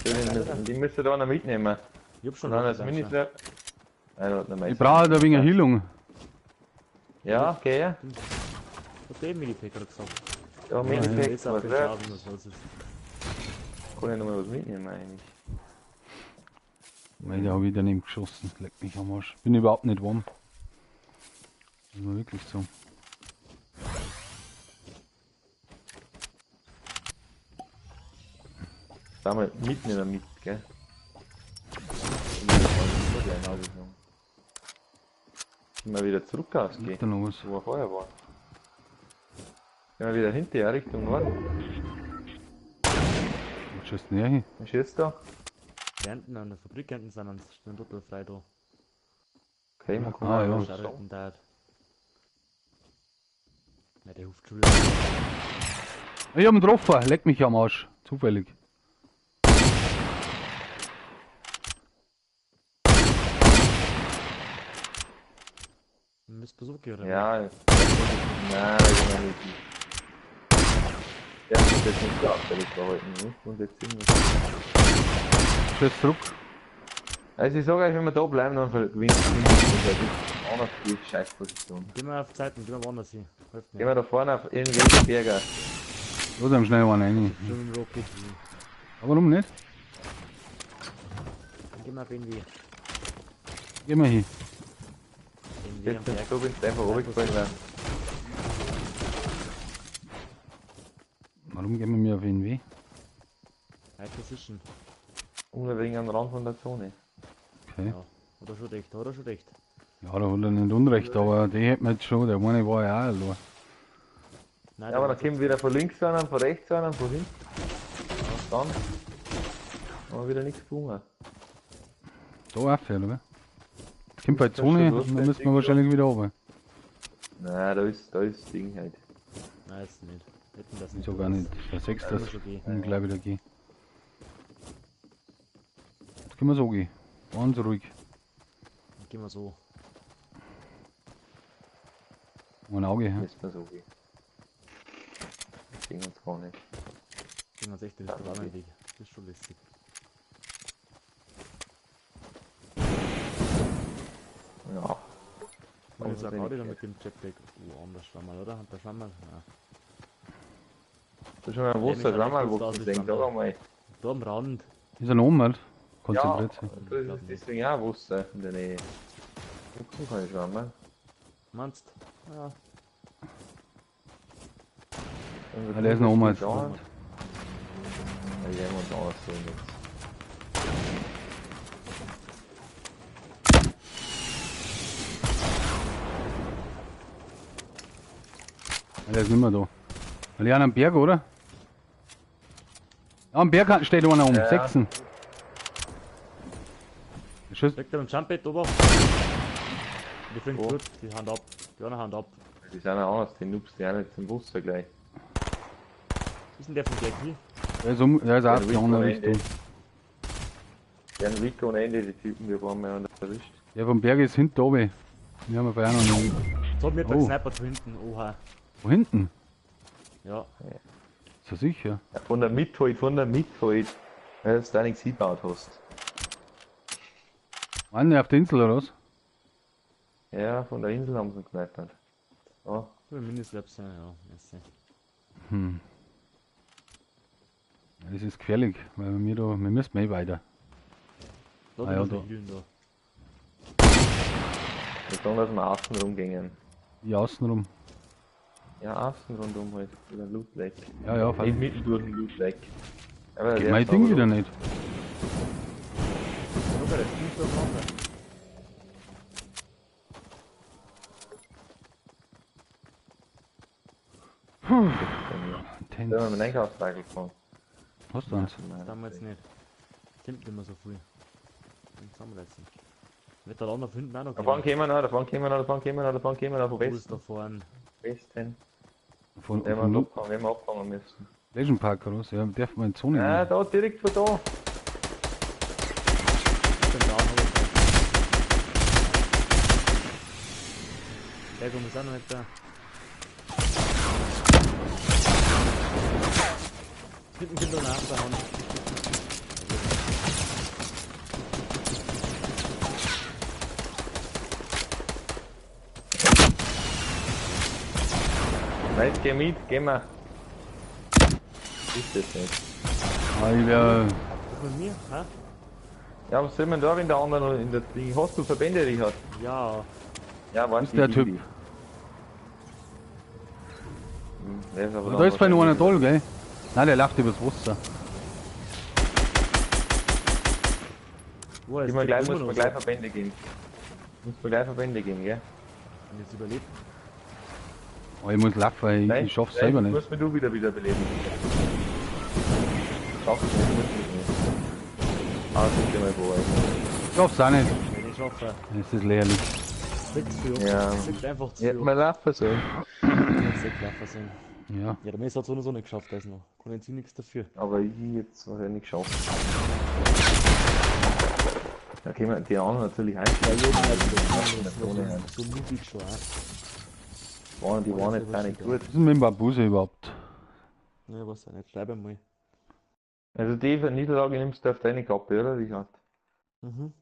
Ja, ja. Die müsst ihr da noch mitnehmen. Ich hab schon noch das Mini-Slap. Ich brauche da wegen Heilung. Ja, okay, ja. Hat der Minipack gerade gesagt. Ja, Minipack, was was ist. Kann ich noch mal was mitnehmen eigentlich? Weil der hab ich daneben geschossen. Leck mich am Arsch. Bin überhaupt nicht warm. Muss man wirklich so. Da mal mitten in der Mitte, gell? Immer wieder zurück ausgehen. Wo wir vorher waren. Gehen wir wieder hinterher, Richtung Norden. Was schießt denn her? Was schießt da? Die Enten an der Fabrik hinten sind und stehen total frei da. Okay, man kann ah, ja. Ja, der ruft schon wieder. Ich hab ihn getroffen, leck mich am Arsch. Zufällig. Müsst ihr so gehen, oder? Ja, nein, das nicht. Ja, das ist nicht so auffällig verhalten, ne? Und jetzt irgendwas. Schieß zurück. Also ich sag euch, wenn wir da bleiben, dann gewinnen wir. Das ist auch noch die Scheißposition. Gehen wir auf Zeiten, gehen wir woanders hin. Hilft mir. Gehen wir da vorne auf irgendwelche Berge. Los, am schnell einen rein. Aber warum nicht? Dann gehen wir auf NW. Gehen wir hin. Jetzt sind so, wenn es einfach runtergefallen wäre. Warum gehen wir auf NW? High Position. Wegen am Rand von der Zone. Okay. Ja, oder schon recht, oder schon recht. Ja, da hat er nicht unrecht, aber die hätten wir jetzt schon, der eine war ja auch allein. Nein, ja, aber dann kommen wieder von links einer, von rechts einer, von hinten. Ja. Dann haben wir wieder nichts gefunden. Da auf, oder? Jetzt kommt bei Zone, dann müssen wir wahrscheinlich wieder runter. Nein, da ist das Ding halt. Nein, ist nicht. Hätten das nicht. So gar nicht. Der 6 das und gleich wieder gehen. Jetzt können wir so gehen. Ganz ruhig. Dann gehen wir so. Mein Auge, ja. Müssen wir so gehen. Sehen uns gar nicht. Sehen uns echt nicht, das war mein Weg. Das ist schon lästig. Ja. Und jetzt auch gerade mit dem Jetpack. Oh, anders schau mal, oder? Da schau mal. Ja. Da schon mal Wasser, schau mal, wo du denkst, sag mal. Da am Rand. Ist er noch oben, halt? Ja, Konzentriert sich. das ist deswegen auch Wasser in der Nähe. Wo kann ich schwimmen? Meinst du? Ja. Ah, der ist noch oben jetzt. Da. Ja, die werden wir uns anders sehen jetzt. Ah, der ist nicht mehr da. Weil die am Berg, oder? Ja, am Berg steht einer um. Ja. Sechsen. Der Schuss. Liegt er beim Jump-Pad oben? Die fliegen Wo? gut, die Hand ab. Die andere Hand ab. Die sind auch anders, die Noobs, die auch nicht zum Wasser gleich. Was ist denn der vom Berg hier? Der ist, um, der ist auch Der auf die andere Rico Richtung. Der Rico und Andy, die Typen, wir waren mal erwischt. Der vom Berg ist hinten oben. Wir haben ja noch nicht. Jetzt hat mir der Oh. Sniper von hinten. Oha. Wo hinten? Ja. Ist ja sicher. Ja, von der Mitte halt, von der Mitte halt. Weil du da nichts hingebaut hast. Mann, auf der Insel oder was? Ja, von der Insel haben sie ihn gesnipert. Ja, Minislaps, ja, ja. Merci. Hm. Ja, das ist gefährlich, weil wir da, wir müssen eh weiter. Da Ah, ja, muss da. ich healen, da. ich sagen, dass wir außen rumgingen. Hier außen rum. Ja, außen rundum halt. Über den Loot Lake. Ja, ja, Nicht freilich. mitten durch den Loot Lake. Aber Geht der mein ist Ding aber wieder nicht. Schau, der ist so am Tense. Da haben wir einen Einkaufswagen gefahren. Hast du eins? Das haben wir jetzt nicht. Stimmt nicht mehr so viel. Den haben wir jetzt nicht. Wird der andere hinten auch noch Da vorne kommen? kommen wir noch, da vorne kommen wir noch, da vorne kommen wir noch, da vorne kommen wir noch, von Wo ist Westen. da vorne? Westen. Von, Werden von wir abfangen, werden wir abfangen müssen. Legion Park oder was? Ja, darf man in die Zone Ja, rein. da, direkt von da. Ich bin da, hab ich. Der kommt ist auch noch nicht da. Hinten kommt noch eine Achterhand. Nein, geh mit, geh mal. Ist das nicht. Ah, ich wär, Was mit mir? Hä? Ja, was soll man da, wenn der andere noch in der Ding. Hast du Verbände, Richard? Ja. Ja, weiß Ist der ich, Typ. die. Hm, der ist aber da ist vorhin einer da, gell? Nein, der läuft übers Wasser. Wo ist Immer der gleich, immer muss noch man so? gleich Verbände gehen. Muss man gleich Verbände gehen, gell? Und jetzt überlebt. Aber ich muss laufen, weil ich schaff's selber nicht. Muss mir du wieder wiederbeleben. Schaff's nicht, muss ich nicht. Ah, sicher mal vor. Ich schaff's auch nicht. Wenn ich schaffe. Es ist lächerlich. Sechs für Ja. Sechs einfach zu Ja, viel. mal laufen sollen. Sechs laufen sollen. Ja. Ja, der Messi hat so oder so nicht geschafft, das noch. Kann jetzt nichts dafür. Aber ich jetzt wahrscheinlich geschafft. Da können die anderen natürlich einsteigen. Ja, so mutig schon, auch. Die waren jetzt auch nicht gut. Was ist denn mit dem Bambuse überhaupt? Ne, weiß auch nicht. Bleib einmal. Also die Niederlage nimmst du auf deine Kappe, oder Richard? Mhm.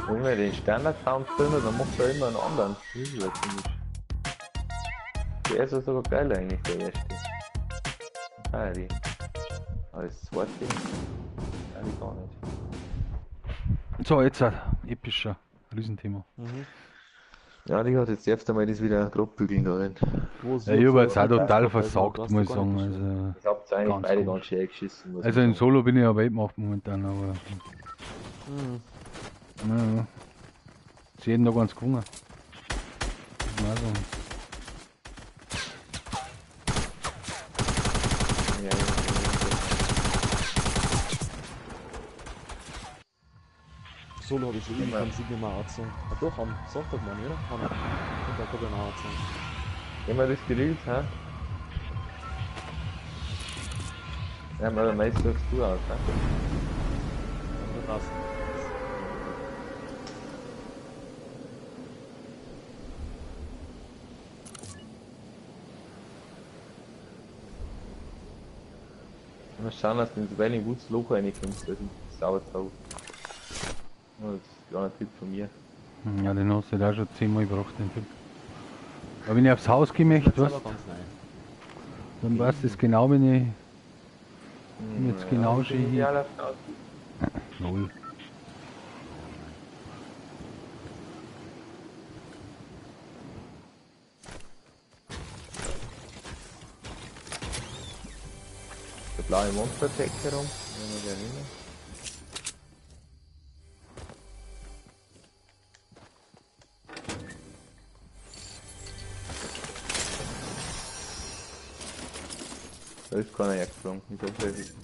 Wenn wir den Standard-Sound drin, dann macht er immer einen anderen. Das ist ja komisch. Der erste ist sogar geil eigentlich, der erste. Ah, die. Aber das zweite, eigentlich gar nicht. So, jetzt ein epischer Riesenthema. Mhm. Ja, die hat jetzt erst einmal das wieder grob bügeln da drin. Wo ist Ja, ich habe so jetzt auch total versagt, darfst muss ich du gar sagen. nicht Also, Ich hab's eigentlich Ganz beide komisch. ganz schön geschissen. Muss also ich in sagen. Solo bin ich ja Weltmacht momentan, aber Mhm. naja. Ist jeden Tag ganz gewonnen. Muss man auch sagen. Ja, ja, ja. Solo habe ich schon ewig Immer. keinen Sieg mehr angezogen. Ah, doch, am Sonntag, meine ich, oder? Am Sonntag habe ich noch angezogen. Immer das gerillt, hä? Ja, aber meist sagst du aus, hä? Was? Mal schauen, dass du ins Wailing Woods Loch reinkommst, das ist sauer zau. Oh, das ist ein kleiner Tipp von mir. Ja, den hast du da schon 10-mal gebracht, den Tipp. Aber wenn ich aufs Haus gehen möchte, weißt, dann weißt du es genau, wenn ich jetzt genau schon hier. Null. Der blaue Monster-Tag herum, wenn wir gleich hin. Da ist keiner hergeflogen, ich hoffe, es ist.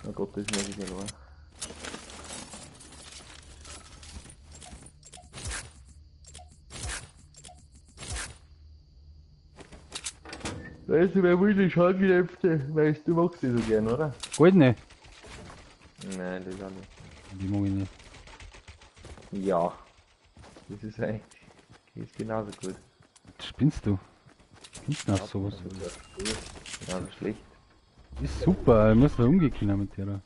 Oh Gott, das ist mir wieder verloren. Weißt du, wer will die Schaltkräfte? Weißt du, magst die so gern, oder? Goldene? Nein, das auch nicht. Die mag ich nicht. Ja. Das ist eigentlich. Das ist genauso gut. Spinnst du? Spinnst du nach sowas? Ja, das ist schlecht. Ist super, ich muss da umgehen können mit der. Mit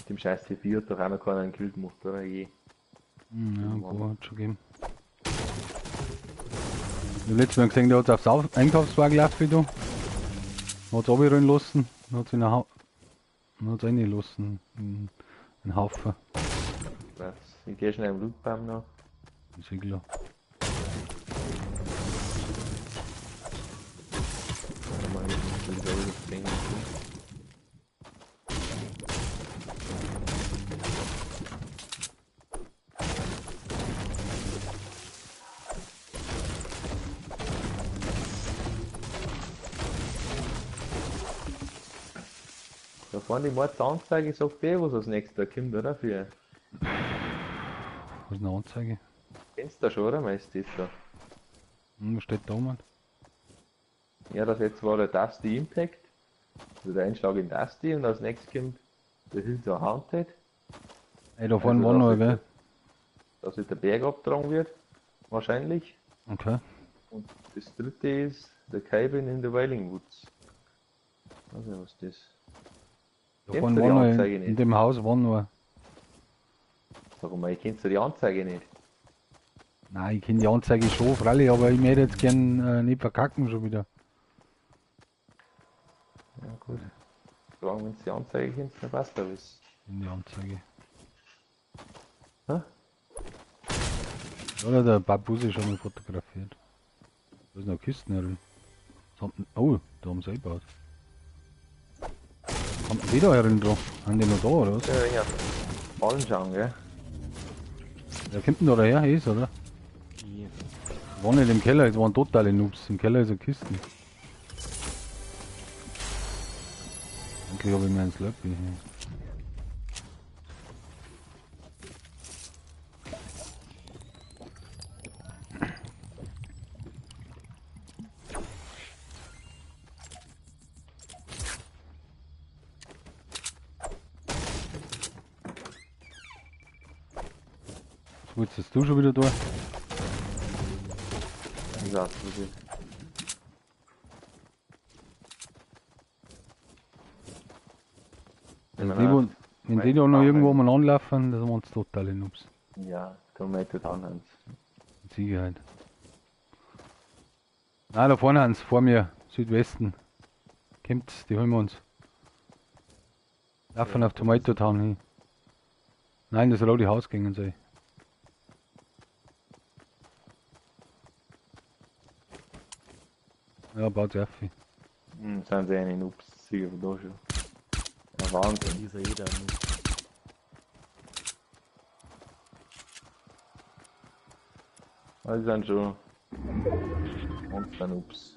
dem scheiß C4 hat doch auch noch keiner einen Kill gemacht, oder? Je. Ja, boah, hat schon gegeben. Ich hab letztes Mal gesehen, der hat aufs Einkaufswagen gelaufen, du. Hat's runterrollen lassen, dann hat's ihn reingelassen, in einen Haufen. Was? Ich geh schnell im Blutbaum noch. Ist eh klar. Da vorne die Mordsanzeige sagt eh, was als nächstes kommt, oder? Für. Was ist eine Anzeige? Kennst du da schon, oder? Meinst du das da? Hm, was steht da, Mann? Ja, das jetzt war der Dusty Impact. Also der Einschlag in Dusty und als nächstes kommt der Hills Are Haunted. Ey, da vorne also, war noch, gell? Dass jetzt der Berg abgetragen wird, wahrscheinlich. Okay. Und das dritte ist der Cabin in the Wailing Woods. Ich weiß nicht, was das ist. Da vorne war noch, in dem Haus war noch. Sag mal, ich kennst du die Anzeige nicht? Nein, ich kenne die Anzeige schon, freilich, aber ich möchte jetzt gern nicht verkacken schon wieder. Ja gut. Solange wenn du die Anzeige kennst, dann passt alles. In die Anzeige. Hä? Oder der Babuse schon mal fotografiert. Da ist noch Kisten herin. Oh, da haben sie eingebaut. Kommt wieder herin drauf? Haben die noch da, oder was? Ja, ja. Fallen schauen, gell? Wer kommt denn da daher? Ist, oder? Ja. War nicht im Keller, es waren totale Noobs. Im Keller ist eine Kiste. Endlich habe ich mir einen Slurpee hier. Wolltest du schon wieder da? Ich weiß nicht. Also wenn die da noch irgendwo mal anlaufen, das waren totale Noobs. Ja, Tomato Town. Mit Sicherheit. Nein, da vorne haben's, vor mir, Südwesten. Kommt's, die holen wir uns. Laufen auf Tomato Town hin. Nein, das rote Haus gingen sie. Ja, baut sich auf. Hm, sind sie eine Noobs, sicher von da schon. Ja, Wahnsinn. Dieser jeder Noob. Das sind schon Monster Noobs.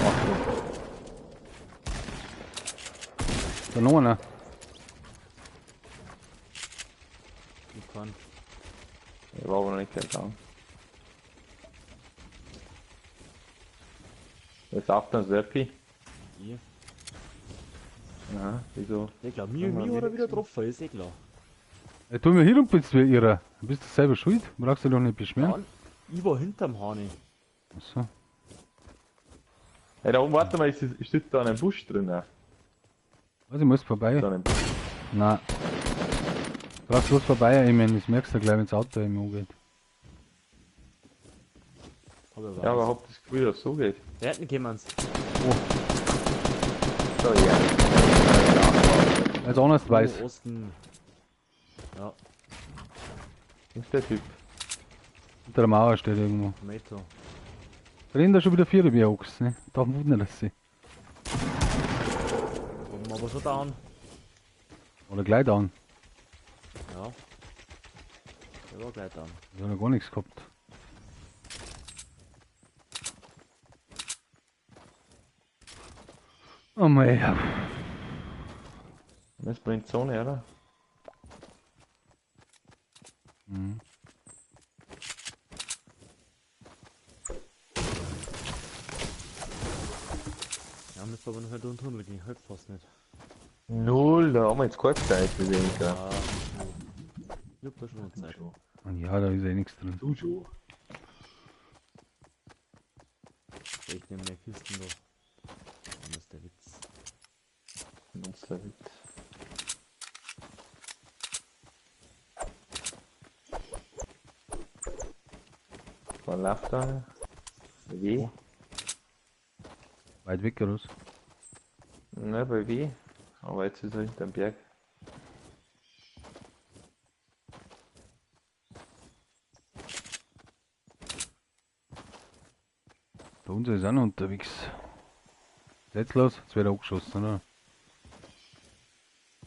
Achtung. Da noch einer. War aber noch nicht gleich down. Jetzt auf dann Slurpee. Ich, Aha, wieso? ich glaub, mir hat er wieder getroffen, ist eh klar. Ja, tu mir hier rum, bist du irrer. Du bist du selber schuld. Brauchst du dich doch nicht beschweren. Mann, ich war hinterm Hahn. Achso. Hey, da oben, warte mal, ist da ein Busch drin? Ne? Was, ich muss vorbei. Da ein Busch. Nein. Du brauchst bloß vorbei, ich meine, das merkst du gleich, wenn das Auto eben angeht. Ja, aber hab das Gefühl, dass es so geht. Wir hätten jemanden. Oh. So, ja. Als anders weiß. Oh, Osten. Ja. Wo ist der Typ? Hinter der Mauer steht irgendwo. Tomato. Drin da schon wieder vier wie Ochs, ne? Da wundert es sich. Oben aber schon down. Oder gleich down. Ja. Der war gleich down. Ich hab noch gar nichts gehabt. Oh mei. Das ist in die Zone, oder? Mhm. Ja, müssen wir aber noch nicht durch den Tunnel gehen, halt fast nicht. Null, da haben wir jetzt keine Zeit gesehen. Ja, ich hab da schon noch Zeit. Ja, da ist eh nichts drin. Du schon. Ich nehme mehr Kisten da. Das ist der Witz. Das ist der Witz. Was läuft da? Wie? Weit weg, oder was? Ne, bei W. Aber jetzt ist er hinterm Berg. Bei uns ist auch noch unterwegs. Was ist jetzt los? Jetzt wird er angeschossen, oder?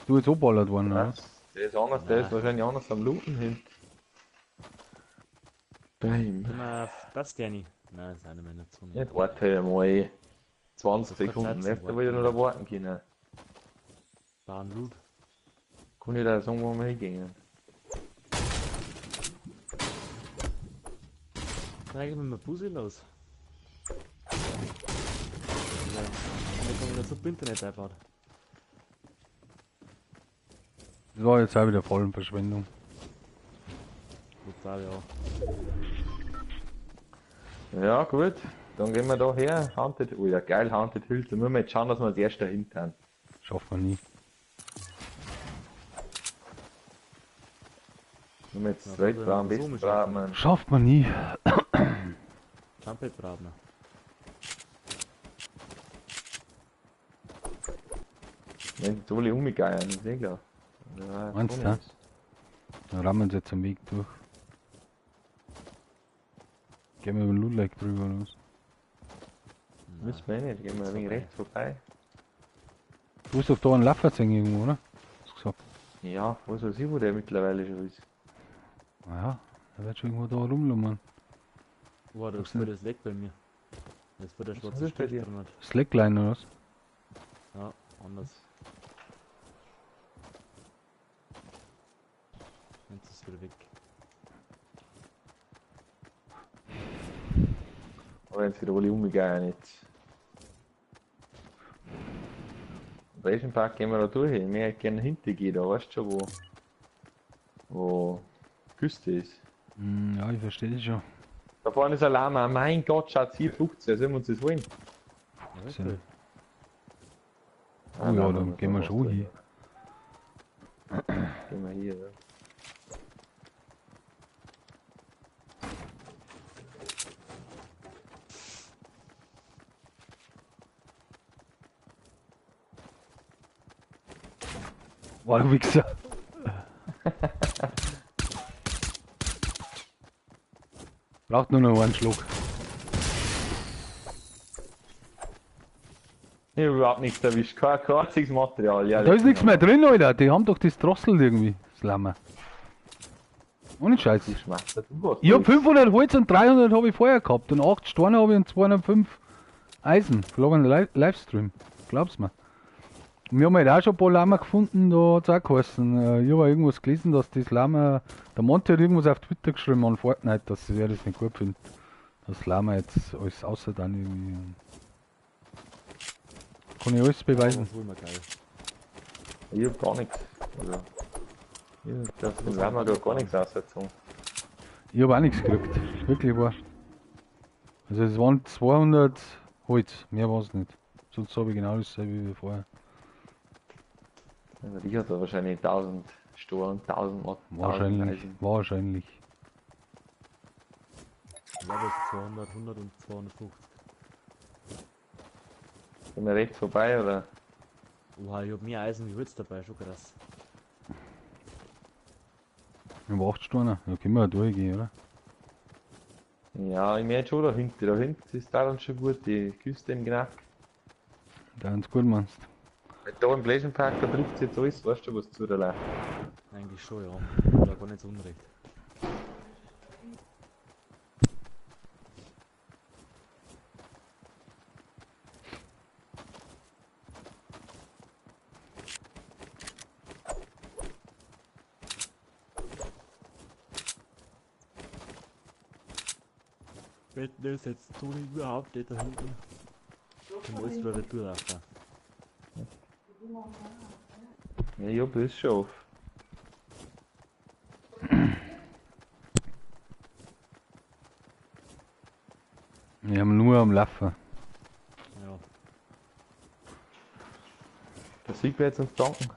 Du bist angeballert worden, oder? Der ist anders, der ist wahrscheinlich anders am Looten hin. Bam. Das gerne. Nein, ist auch nicht mehr in der Zone. Jetzt warte mal. 20 Sekunden, da wieder noch da warten können. War ein Loot. Kann ich da sagen, wo wir hingehen? Dann geht mit dem Busi los. Ja, da kommen wir super Internet einfach. Das war jetzt auch wieder voll Verschwendung. Total, ja. Ja, gut. Dann gehen wir da her. Haunted, oh ja, geil, Haunted Hills. Da müssen wir jetzt schauen, dass wir als erster hinten. Schaffen wir nie. Wenn wir jetzt zweit brauchen, am besten brauchen wir. Schafft man nie. Jump brauchen wir. Wenn sie alle umgegangen ist, eh klar. Ja, meinst du? Dann rammen sie jetzt am Weg durch. Gehen wir über den Loot Lake drüber oder was? Müssen wir nicht, gehen wir ein wenig rechts vorbei. Du hast doch da einen Laffer sehen irgendwo, oder? Hast du gesagt? Ja, was weiß ich, wo der mittlerweile schon ist. Naja, der wird schon irgendwo da rumlummern. Boah, das ist voll das Leck bei mir. Das wird der schwarze Strich drin. Slackline oder was? Ja, anders. Jetzt ist es wieder weg. Aber jetzt wieder alle umgegangen jetzt. Welchen Park gehen wir da durch? Ich möchte gerne hinter gehen, da weißt du schon, wo Küste ist. Ja, ich verstehe dich schon. Da vorne ist ein Lama, mein Gott, schaut hier 15, sollen wir uns das holen? 15. Oh ja, dann gehen wir schon hier. Gehen wir hier, ja. Boah, du Wichser. Braucht nur noch einen Schluck. Ich hab überhaupt nichts erwischt, kein einziges Material. Ja, da ist nichts mehr drin, Alter. Die haben doch das drosselt irgendwie, das Lammer. Ohne Scheiß. Ich hab 500 Holz und 300 habe ich vorher gehabt. Und 8 Steine habe ich und 205 Eisen. Verloren Livestream. Glaub's mir. Wir haben halt auch schon ein paar Lama gefunden, da hat es auch geheißen. Ich habe irgendwas gelesen, dass das Lama. Der Monty hat irgendwas auf Twitter geschrieben an Fortnite, dass er das nicht gut findet. Dass Lama jetzt alles außer dann irgendwie. Kann ich alles beweisen. Das war geil. Ich hab gar nichts. Also, ich hab das Lama da gar nichts ausgezogen. Ich hab auch nichts gekriegt. Wirklich wahr. Also es waren 200 Holz, mehr war es nicht. Sonst habe ich genau dasselbe wie vorher. Also ich hatte wahrscheinlich 1000 Storen, 1000 Matten. Wahrscheinlich, wahrscheinlich. Ich glaube es 200, 100 und 250. Sind wir rechts vorbei, oder? Oha, ich hab mehr Eisen wie Holz dabei, schon krass. Ich hab 8 Steine, da können wir ja durchgehen, oder? Ja, ich merke schon da hinten. Da hinten ist da dann schon gut, die Küste im Knack. Da ist gut, meinst du? Da im Pleasure Park, da trifft jetzt alles, weißt du, was zu da läuft. Eigentlich schon, ja. Oder gar nicht so unrecht. Wetten ist jetzt so überhaupt nicht da hinten. Zum alles wieder durchlaufen. Ja, ich hab das schon auf. Wir haben nur am Laufen. Ja. Der Sieg wird jetzt uns danken.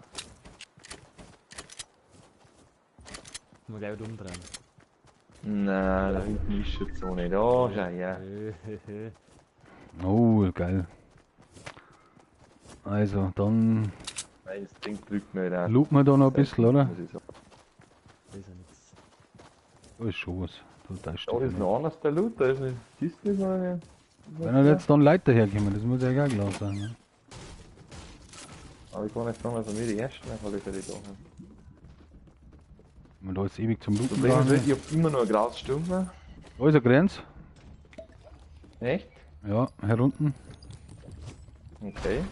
Müssen wir gleich wieder umdrehen. Nein, da hinten ist schon Zone. Da, schau her. Oh, geil. Also, dann. Mein Instinkt drückt mir wieder. Looten wir da noch ein bisschen, oder? Das ist ja nichts. Da ist schon was. Da ist noch anders der Loot, da ist eine Kiste. Noch Wenn er jetzt dann Leute herkommen, das muss ja auch klar sein. Ne? Aber ich kann nicht sagen, dass wir die ersten auf alle Fälle da haben. Und da ist ewig zum Looten. Ich hab immer noch eine graue Stumme. Da ist eine Grenze. Echt? Ja, herunten. Okay.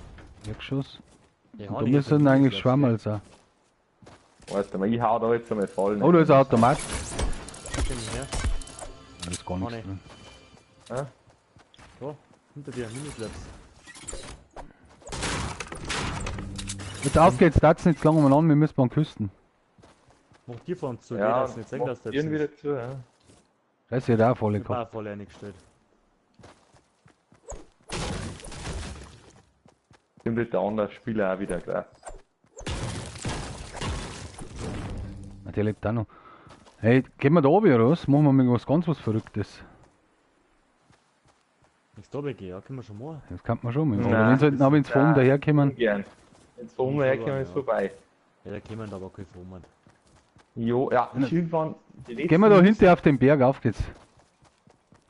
Erdgeschoss. Ja, und da müssen eigentlich Schwammerl sein. Warte mal, ich hau da jetzt einmal voll. Oh, da ist ein Automat. Her. Da ist gar nichts drin. Ah? Da, hinter dir, Minislaps. Jetzt auf geht's, da nicht lange mal an, wir müssen an Küsten. Mach dir vor uns zu, ja, das nicht sagen, dass der wieder zu, ja. Das ist ja auch voll gehabt. Voll eingestellt. Stimmt, wird der andere Spieler auch wieder krass. Der lebt auch noch. Hey, gehen wir da oben raus? Machen wir mal was ganz was Verrücktes. Nichts da weggehen, ja, können wir schon machen. Das kann man schon machen. Aber wenn sie von oben daherkommen. Wenn sie von oben daherkommen, ist vorbei. Ja, da kommen da aber keine von oben. Jo, ja, irgendwann. Gehen wir da hinten auf den Berg, auf geht's.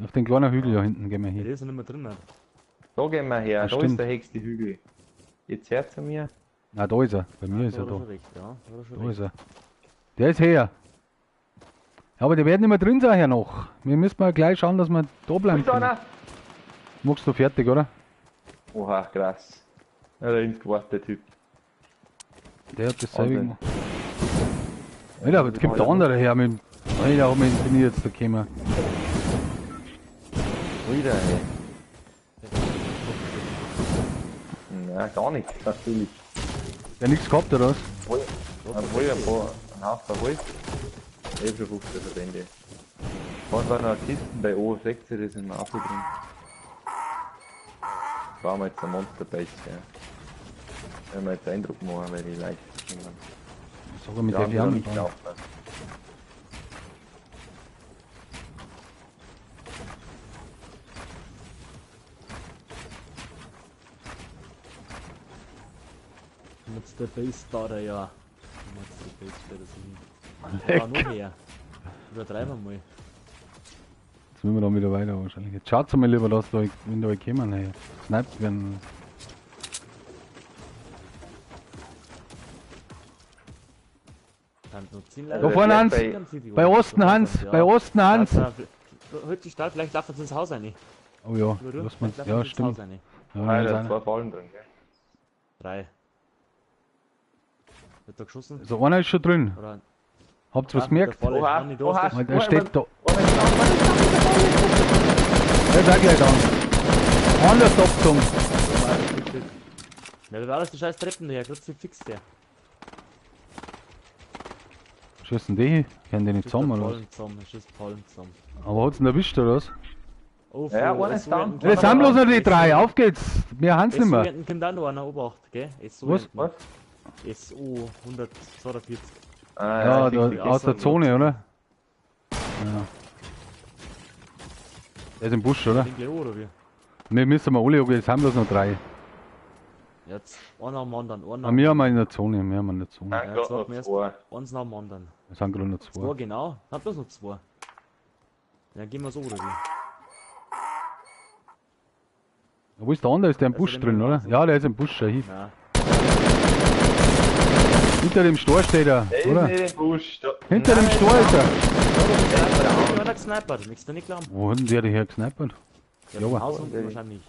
Auf den kleinen Hügel da hinten gehen wir hin. Ja, der ist ja nicht mehr drin. Da gehen wir her, da ist der höchste Hügel. Jetzt her zu mir. Na, da ist er. Bei mir ist er da. Recht, ja. Da ist er. Der ist her. Ja, aber die werden nicht mehr drin sein hier noch. Wir müssen mal gleich schauen, dass wir da bleiben können. Machst du fertig, oder? Oha, krass. Ja, da hinten gewartet, der Typ. Der hat dasselbe gemacht. Alter, aber jetzt kommt der andere her mit dem... Alter, mit bin ich jetzt da gekommen. Wieder, ey. Na, gar nichts, natürlich. Der nichts gehabt, oder was? Obwohl, ein paar, ein Haufen Holz. Ich hab schon 15 Verbände. Vorhin waren noch Kisten bei O6, die sind im Auto drin. Brauchen wir jetzt ein Monster Base, ja. Wenn wir jetzt Eindruck machen, weil die leicht kommen. Sogar mit der Wärme nicht aufpassen. Jetzt der Base da, der ja. Jetzt der Base steht das hin. Oder noch mehr. Übertreiben wir mal. Jetzt müssen wir dann wieder weiter wahrscheinlich. Jetzt schaut's mal lieber, dass da, wenn da kommen, hey. Sniped werden. Da vorne Hans! Bei Osten Hans! Bei Osten Hans! Heute die Stadt, vielleicht laufen sie ins Haus rein. Oh ja, lass mal, ja stimmt. Ja, da zwei Fallen drin, gell? Drei. Wird da geschossen? Also einer ist schon drin. Oder? Habt ihr was Ah, mit der gemerkt? Falle. Oha, Noch nicht da, oha. ist Weil der steht da. Oh, mein Gott, Der ist auch gleich down. Anders abgezogen. Ja, da war alles die scheiß Treppen daher, Kruzifix der. Schießen die hin? Können die nicht zusammen, oder was? Pallen zusammen, schießt Pallen zusammen. Aber hat's ihn erwischt, oder was? Oh, Ja, einer ist down. Ja, jetzt sind bloß noch die drei, auf geht's! Wir haben's nicht mehr. SU kommt auch noch einer, Obacht, gell? SU Was? Was? SU 142. Ah, Ja, ja, da, aus der Zone, oder? Ja. Der ist im Busch, oder? Den gleich an, oder wie? Wir müssen mal alle, okay, jetzt haben bloß noch drei. Jetzt, einer am anderen, einer Ah, wir haben in der Zone, wir haben in der Zone. Nein, Ja, gerade jetzt noch warten wir erst. zwei. Eins nach dem anderen. Es sind gerade noch Zwei, zwei. genau. Hat bloß noch zwei. Dann gehen wir so, oder wie? Wo ist der andere? Ist der im Also Busch den drin, wir oder? raus. Ja, der ist im Busch, schau hin. Nein. Hinter dem Stor steht er, Der ist oder? nicht im Busch. Da. Hinter dem Nein, Stor ist er. Da hat einer gesnipert, möchtest du nicht glauben? Wo hat denn der her gesnipert? Ja, Ja, vom aber- Haus unten wahrscheinlich.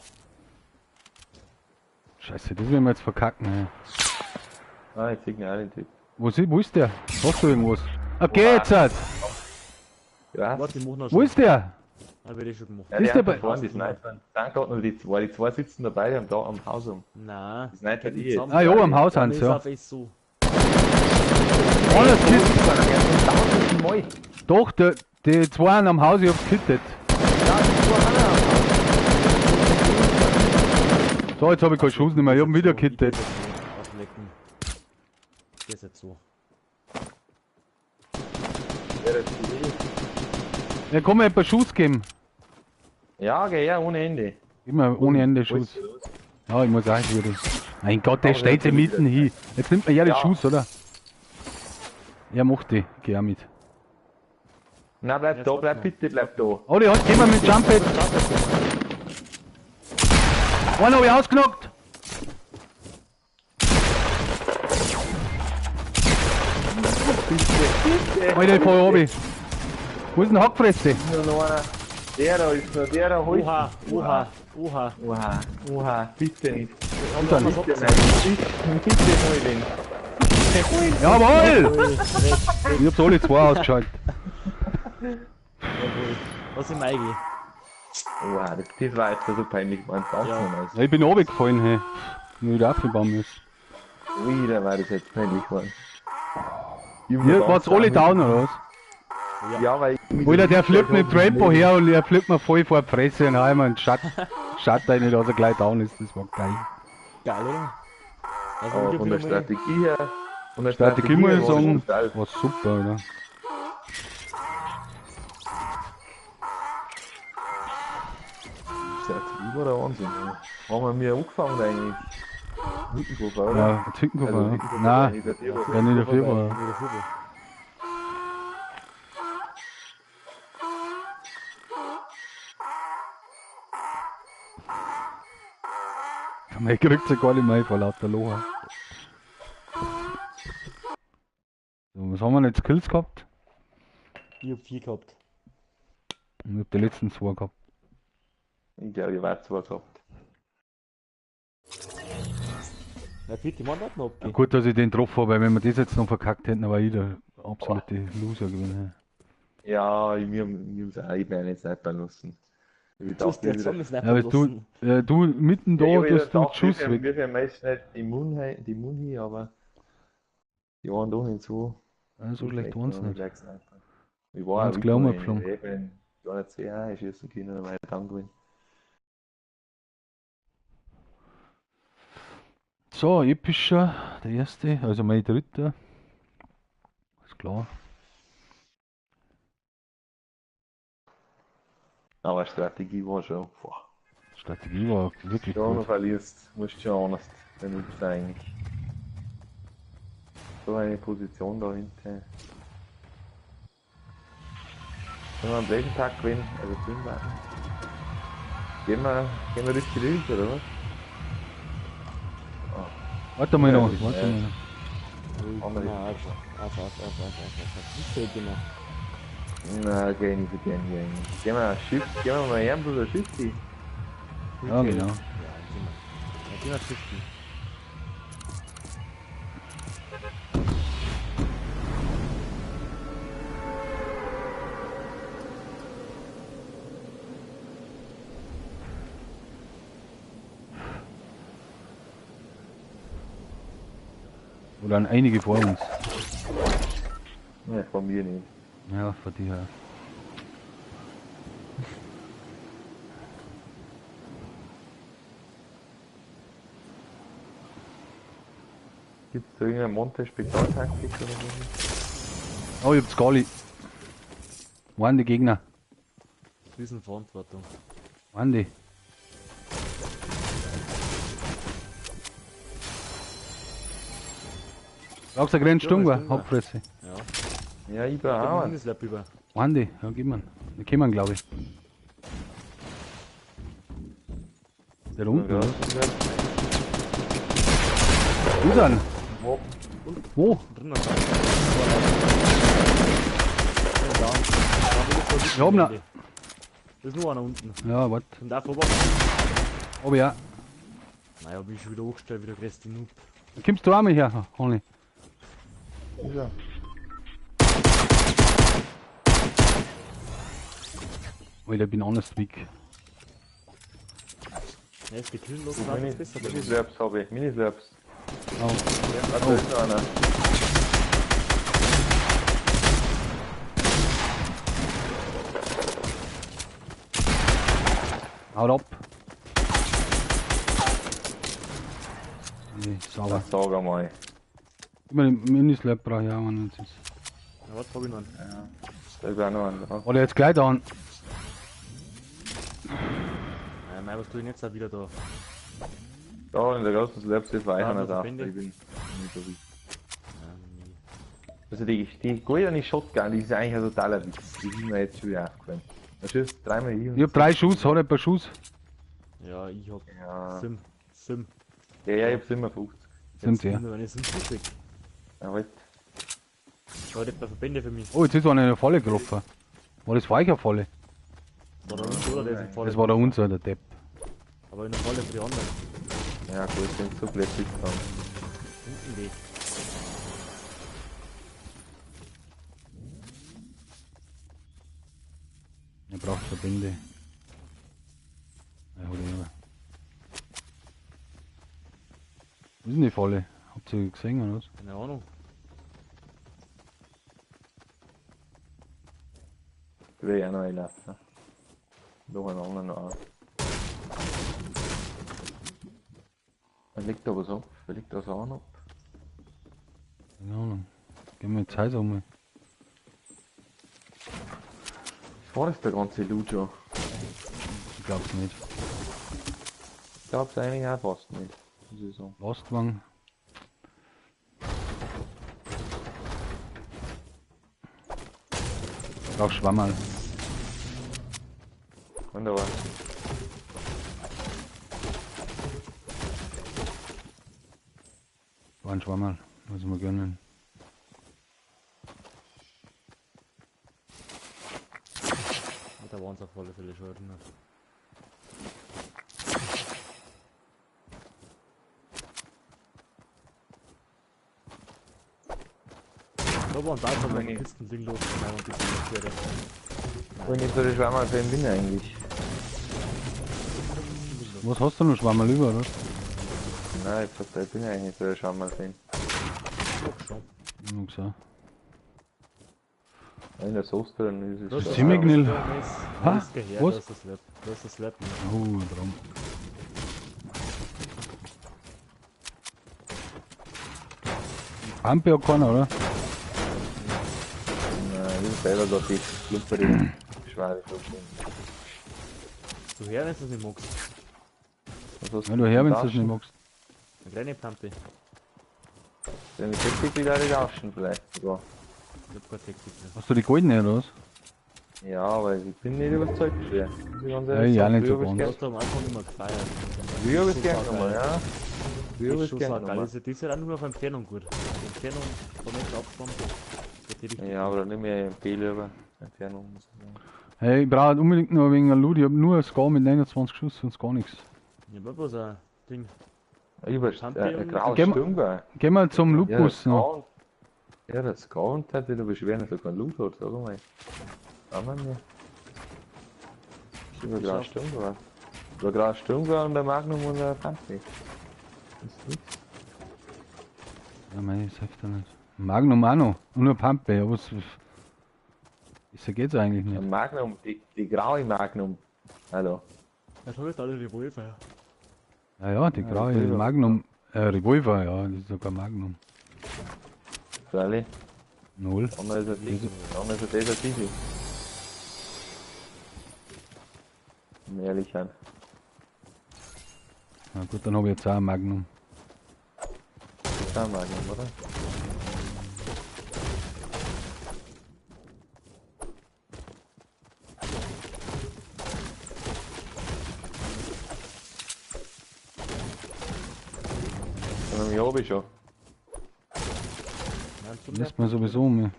Scheiße, das werden wir jetzt verkacken. Ey. Ah, ich sehe auch den Typ. Wo ist der? Hast du irgendwas? Okay, jetzt halt. Ja, Warte, ich mach noch Wo ist der? Hab ich eh schon gemacht. Ja, Ist die der haben bei- da vorne, die Sniper. Sind gerade noch die zwei. Die zwei sitzen da beide am, da, am Haus um. Nein. Die Sniper die jetzt. Ah, jo, am Haus Einer sind ist sie, ja. auf SU. Alles Kit. Mal. Doch, die zwei sind am Haus, ich hab's gekittet. Ja, die zwei haben am Haus. So, jetzt hab ich keinen Schuss nicht mehr, ich hab ihn wieder gekittet. Auflecken. Der ist jetzt so. Ja, das ist die. Ja, komm, mir ein paar Schuss geben. Ja, geh her, ohne Ende. Immer ohne Ende Schuss. Ja, ich muss auch wieder. Mein Gott, der steht ja mitten hin. Jetzt nimmt man ja den Ja. Schuss, oder? Ja, mach die. Geh auch mit. Na, bleib Jetzt da, warte bleib noch. bitte, bleib da. Oh, die hat jemand mit Jump-Pad. Einen hab ich ausgenockt. Alter, ich fahr runter. Wo ist denn Hackfresse? Nur noch einer. Der da ist noch, der da holt. Oha, oha, oha. Oha, oha, bitte nicht. Und dann. Bitte nicht. Bitte, bitte hol den. Jawohl! Ich hab's alle zwei ausgeschaltet. Jawohl. Was im Eigi? Oha, das war jetzt so peinlich, man. Ganz Ja. ja. Ja, ich bin runtergefallen, hey. Ich wieder aufgebaut müssen. Ui, da war das jetzt peinlich geworden. Ihr wart's alle down, oder was? Ja, weil ich mich Alter, der fliegt mit dem Trampo her und er fliegt mir voll vor die Fresse und heim und schaut, schaut rein, dass er gleich down ist. Das war geil. Geil, oder? Also, Aber ich von der hab wieder mal- Strategie her. Von der Strategie muss ich her war sagen, das total. war super, oder? Strategie war der Wahnsinn. Ja. Haben wir mir angefangen eigentlich? Hüttenkoffer, oder? Ja, Hüttenkoffer, Also, ja. Hüttenkoffer, Nein, nicht der Februar. ja, nicht der Februar. Wieder Fußball. Man kriegt ja gar nicht mehr vor lauter Locher. So, was haben wir denn jetzt Kills gehabt? Ich hab 4 gehabt. Ich hab die letzten zwei gehabt. Ich glaube, ich war zwei gehabt. Na, vierte Mann hat noch Ja, abgegeben. gut, dass ich den getroffen habe, weil wenn wir das jetzt noch verkackt hätten, dann war ich der absolute Loser gewesen. Ja, ich, mir, mir auch, ich bin auch nicht snipern lassen. Ich Du hast wieder- jetzt zusammen Ja, aber du, du mitten da, Ja, ich hab tust du gedacht, Schuss wir, weg. Wir werden meist nicht die Immun hin, aber die waren doch nicht so. Ja, so schlecht waren's hab ich nicht. gleich gesnipert. Ich war Ganz auch gleich wirklich umgeflogen. Ich bin gar nicht sehr schießen können, weil ich down gewesen. So, epischer, der erste, also mein dritter. Ist klar. Aber Strategie war schon. Boah. Strategie war wirklich Ja, du gut. verlierst, musst schon anders benutzen eigentlich. So eine Position da hinten. Sollen wir am gleichen Tag gewinnen, also fünf warten. Gehen wir richtig durch, oder was? Warte mal noch, Ja, warte ja. mal noch. Haben wir Nein, auf, auf, auf, auf, auf, auf, auf. Wie fällt dir noch? Na, geh nicht für den hier eigentlich. Gehen wir Schiff, gehen wir mal her, Bruder, Schiff. Ja, genau. Ja, gehen wir. Ja, gehen wir 50. Oder an einige vor uns. Ja, von mir nicht. Ja, von dir. Ja. Gibt es da irgendeine Monte-Spezialtaktik oder so? Oh, ich hab Skali. Waren die Gegner? Riesenverantwortung. Waren die? Brauchst du einen grünen Sturmgewehr? Sturmgewehr. Hauptfresse. Ja. Ja, ich Ich hab brauch auch einen einen. Minislap über. Waren die? Ja, gib mir. Die kommen, glaube ich. Der da unten, Ja, oder? Wo ist er? Wo? Wo? Drinnen. Da. Ich hab noch. Da ist nur einer unten. Ja, warte. Und da vorbei. Aber ja. Naja, bin ich schon wieder hochgestellt, wieder größte Noob. Dann kommst du auch mal her, Hanni. Ist er? Alter, ich bin anders weak. Ja, ist gekillt los, dann ist besser. Minislurps habe ich, Minislurps. Oh. Ja, da ist noch einer. Haut ab. Nee, sauber. Sag einmal. Gib mir den Minislap brauche ich auch einen. Jetzt ist. Ja, was hab ich noch? einen? Da ist auch noch einer drauf. Oder jetzt gleich da an. Ja, mei, was tue ich denn jetzt auch wieder da? Da in der großen Slurps ist war Ah, einer noch da. Verbände. Ich bin nicht so weak. Ja, nee. Also die goldene Shotgun, die ist eigentlich ein totaler Witz. Die ist mir jetzt schon wieder aufgefallen. Da schießt dreimal hier. Ich hab 3 Schuss, hat jemand Schuss? Ja, ich hab Ja. Sim. Sim. Ja, ja, ich hab 57. Sind sie, ja. Wenn ich Sim krieg. Ja, halt. Da hat jemand Verbände für mich. Oh, jetzt ist einer in der Falle gelaufen. War das war eine Falle? War der unser oder der ist in Falle? Das war der unser, der Depp. Aber in der Falle für die anderen. Ja, gut, sind so blöd dann. Unten die. Er braucht Verbände. Ja, hol ich aber. Wo ist denn die Falle? Habt ihr gesehen oder was? Keine Ahnung. Ich will ja noch einlaufen. Noch einen anderen noch an. Da liegt da was ab. Da liegt da was an ab. Keine Ahnung. Gehen wir jetzt heiß um. Was war das der ganze Loot schon? Ich glaub's nicht. Ich glaub's eigentlich auch fast nicht. Muss ich sagen. Lastwagen. Ich brauch Schwammerl. Wunderbar. War ein Schwammerl. Muss ich mir gönnen. Da waren es auf alle Fälle schon erinnert. Da waren da einfach Wenn noch ich- Kisten liegen los, nein, und die sind nicht Wenn ich so die Schwammerl-Fan bin eigentlich. Was hast du noch Schwammerl über, oder? Nein, ich sag, ich bin eigentlich nicht so der Schwammerl-Fan. Schon. Ich hab gesagt. In der Soße drin ist es. Das schon- Ziemlich nil. Ha? Was? Was? Da ist das Slap. Da ist das Slap. Oh, Traum. Pampe hat keiner, oder? Nein, ich bin selber da die Klumpere. Schwere Klumpere. Du her, wenn du es nicht magst. Was hast Ja, du her, wenn du das Taschen? nicht magst. Eine kleine Pampe. Deine Taktik wieder die Taschen vielleicht sogar. Ich hab keine Taktik mehr. Hast du die goldene, oder was? Ja, aber ich bin nicht überzeugt schwer. Muss ich ganz Ja, ehrlich ich auch sagen. nicht so Früher hab ich's ganz. Du gern- hast am Anfang immer gefeiert. Früher hab ich's Schon gern saugeil. genommen, ja. Früher hab Das ist ich's schon gern saugeil. genommen. Das ist ja auch nur auf Entfernung gut. Entfernung, von Meter Abstand. Geht die richtig. Ja, aber dann nehme ich MP lieber. Entfernung muss ich sagen. Hey, ich brauche unbedingt noch ein wenig Loot. Ich hab nur ein Scar mit 29 Schuss, sonst gar nichts. Ich hab bloß ein Ding. Über Pampe ein graues Geh mal- Sturmgewehr. Gehen wir zum Ja, Lootbus das noch. Grauen- Ja, das Grauen hat wieder beschweren, dass er keinen Loot hat, sag mal. Aber mir. Über graues Sturmgewehr. Über graues Sturmgewehr und der Magnum und der Pampe. Das ist nix. Ja, mei, das hilft ja nicht. Magnum auch noch. Und nur Pampe, ja, was. Wieso geht's eigentlich nicht? Ein Magnum, die graue Magnum. Hallo. Jetzt hab ich da den Revolver. Ja, ja, die Ja, graue Revolver. Magnum. Revolver, ja, das ist sogar Magnum. Freilich. Null. Der andere ist ein Ding. Der andere ist ein Desert Eagle. Um ehrlich sein. Na gut, dann habe ich jetzt auch ein Magnum. Das ist auch ein Magnum, oder? Dann hab ich schon. Nein, zum Lässt man sowieso um.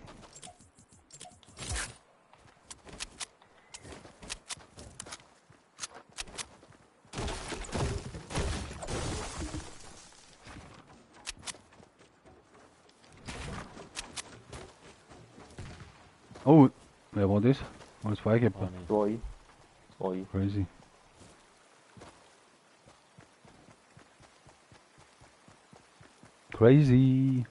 Oh, wer war das? War das Freigeber? Ah, nee. Zwei. Zwei. Crazy. Crazy.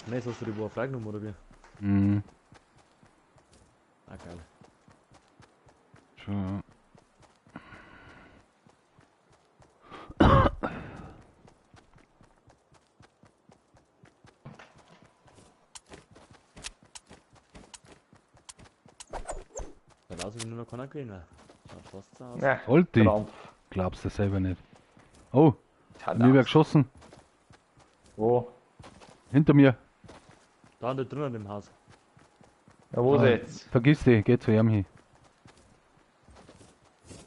Nein, jetzt hast du die Boah freigenommen, oder wie? Mhm. Ah, geil. Schon. Ja. Da lass ich nur noch keiner gewesen. Schaut fast so aus. Ja, Alti. Krampf. Glaubst du selber nicht. Oh, Tada. mir wird geschossen. Wo? Hinter mir. Da da drinnen im Haus. Ja, wo ist Ah, jetzt? Vergiss dich, geh zu ihm hin.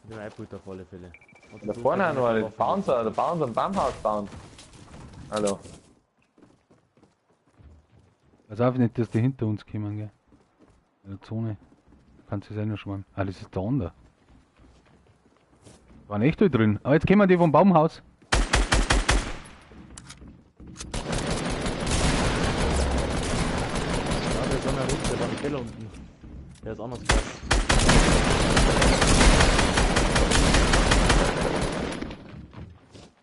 Mit dem Einbrüter auf alle Fälle. Und Da vorne auch noch einen, bauen sie, da bauen sie ein Baumhaus bauen. Hallo. Pass auf nicht, dass die hinter uns kommen, gell? In der Zone. Kannst du es eh noch schwimmen. Ah, das ist der andere. Waren echt alle drin. Aber jetzt kommen die vom Baumhaus. Ja, der ist auch noch runter, der war im Keller unten. Der ist anders krass.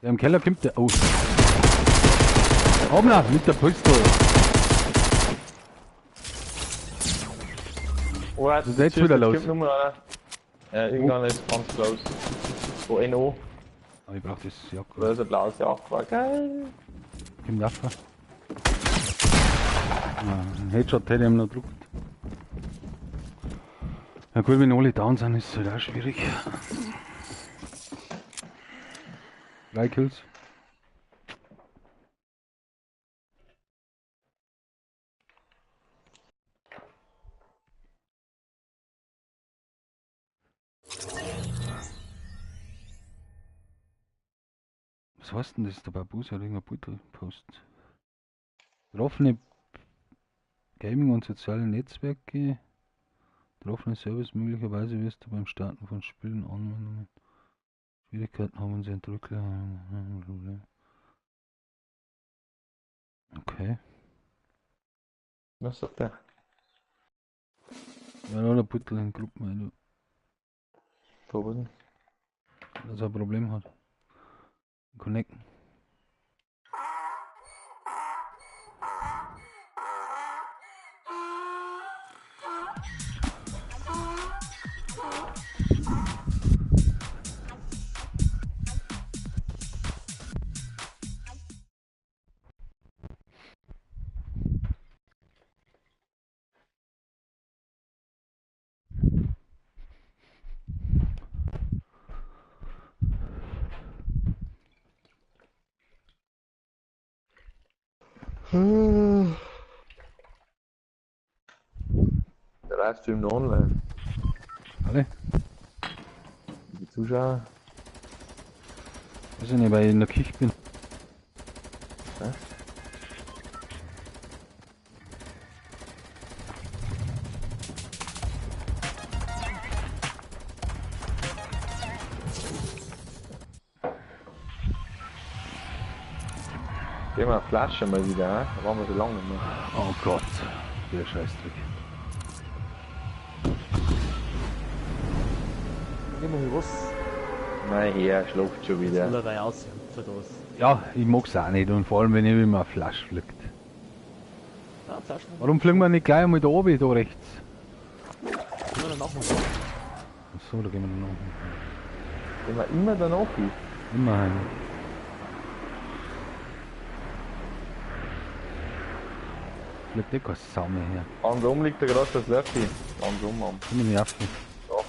Der im Keller kommt der. Oh. Obna, mit der Pistole. Oh, Was ist jetzt wieder los? Kommt nur noch einer. Ja, irgendwann ist ganz close. Oh, NO. Aber ich brauch das Jacke. Da ist ein blaues Jacke. War geil. Kommt rauf. Ja, ein Headshot hätte ich ihm noch gedruckt. Ja gut, wenn alle down sind, ist es halt auch schwierig. 3 Kills. Was heißt denn das? Der Babus hat irgendein Beutel gepostet. Betroffene Gaming und soziale Netzwerke. Betroffene Service, möglicherweise wirst du beim Starten von Spielen Anwendungen Schwierigkeiten haben unsere Entwickler. Okay. Was sagt der? Ja, da der Beutel in Gruppen, weil Wo denn? dass er ein Problem hat. Connecten. Der Livestream noch online. Alle? Die Zuschauer. Weiß ich nicht, weil ich in der Küche bin. Was? Gehen wir eine Flasche mal wieder, hä? Da waren wir so lange nicht mehr. Oh Gott, der Scheißdreck. Immer hier was. Nein, her, schlaft schon Jetzt wieder. will er da aushüpfen da. Ja, ich mag's auch nicht und vor allem, wenn ich immer eine Flasche fliegt. Ja, Flaschen. Warum fliegen wir nicht gleich einmal da oben, da rechts? Gehen wir dann auch noch. Achso, da gehen wir dann noch. Wenn man immer danach ist. Immerhin. Fliegt eh keine Sau mehr her. Ganz oben liegt der große Slurpee. Ganz oben am. Immer nervig. Dach.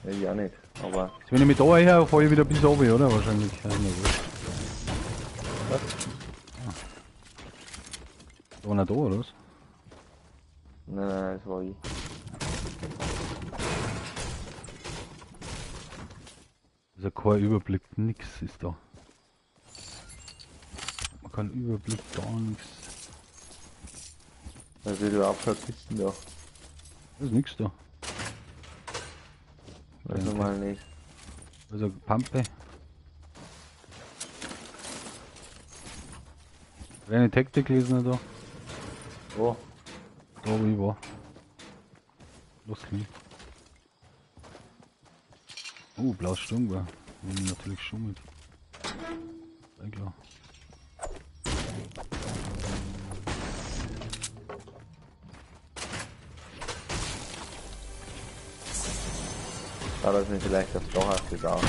Ja, ich auch nicht. Aber. Also wenn ich mit da her fahre ich wieder bis oben, oder? Wahrscheinlich. Ja, na wurscht. Was? Ah. Da war einer da, oder was? Nein, nein, das war ich. Also kein Überblick, nix ist da. Man kann Überblick, gar nichts. Da ist überhaupt keine Kisten da. Da ist nix da. Das ist normal nicht. Also Pampe. Eine Taktik lesen da. Wo? Da wo ich war. Los klingt. Oh, blaues Sturmgewehr. Nehme ich natürlich schon mit. Sehr klar. Da ist mir vielleicht das Dach aufgegangen.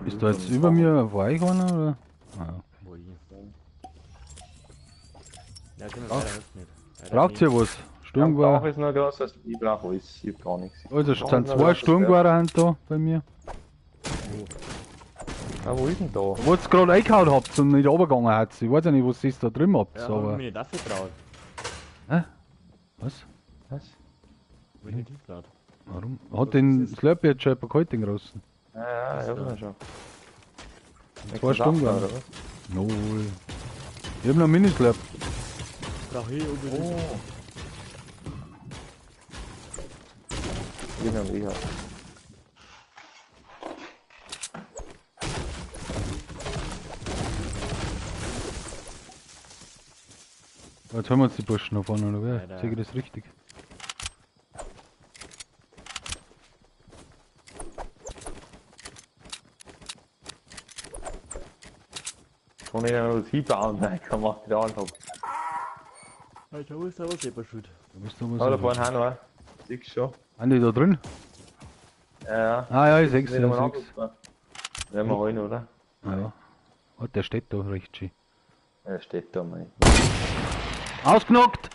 Ist da jetzt über mir vor euch einer oder? Ah, ja. Wo ich. Ja, können wir weiter helfen nicht. Weiter Braucht ihr was? Sturmgewehr? Dach ist noch groß, also ich brauche alles, ich hab gar nichts. Also es sind zwei Sturmgewehre da bei mir. Ah, wo ist denn da? Wo ihr gerade eingehauen habt und nicht runtergegangen habt. Ich weiß ja nicht, was ihr da drin habt. Ja, hab aber. ich mich nicht dafür getraut. Hä? Was? Was? Hab ich nicht hingetraut. Warum? Hat den Slurpee jetzt schon jemand geholt, den großen? Ja, ja, ich hab ihn schon. Zwei Sturmgewehre. Oder was? Null. Ich hab noch einen Mini-Slurp. Brauch ich unbedingt. Oh. Ich hab ihn. Jetzt haben wir uns die Burschen noch vorne, oder wer? Alter. Sehe ich das richtig? Kann ich ja noch was hinbauen? Nein, kein Material hab. Alter, wo ist da was selber schuld? Da bist du was. Ah, da vorne haben wir. Siehst schon. Sind die da drin? Ja, ja. Ah ja, ich seh's, Nicht ich einmal seh's. angucken. Werden wir holen, oder? Ah, ja. Oh, der steht da recht schön. Er steht da, mein. Ausgenockt!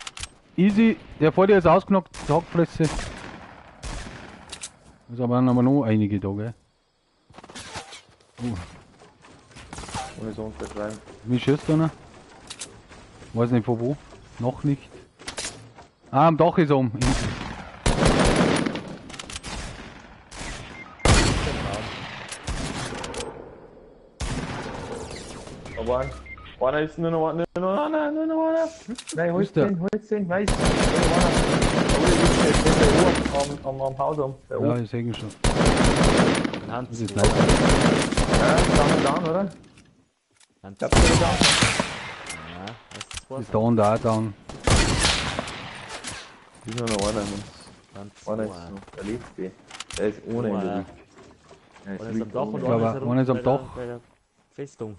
Easy, der vor dir ist ausgenockt, die Hackfresse. Es aber noch einige da, gell? Oh, Ohne so unterschreiben. mich schießt einer. Weiß nicht von wo. Noch nicht. Ah, am Dach ist er um. Aber einer ist nur noch einer, nur noch einer, nur noch einer. Nein, hol's der? den, hol's den, weiß. Nur noch einer. Aber der ist der oben am Haus um. Der Ja, oben. ich seh ihn schon. Hand Das ist zwei. nice. Ja, down, down, oder? Hand Glaubst du, der down? Ja, das ist zwei. Ist da und da down. Ist nur noch einer, Mann. Hand Einer ist zwei. noch, der letzte. Der ist ohne in der Zwei. Luft. Der Einer ist am Dach und Ich glaube, einer ist einer ist am bei der- Dach. Bei der Festung.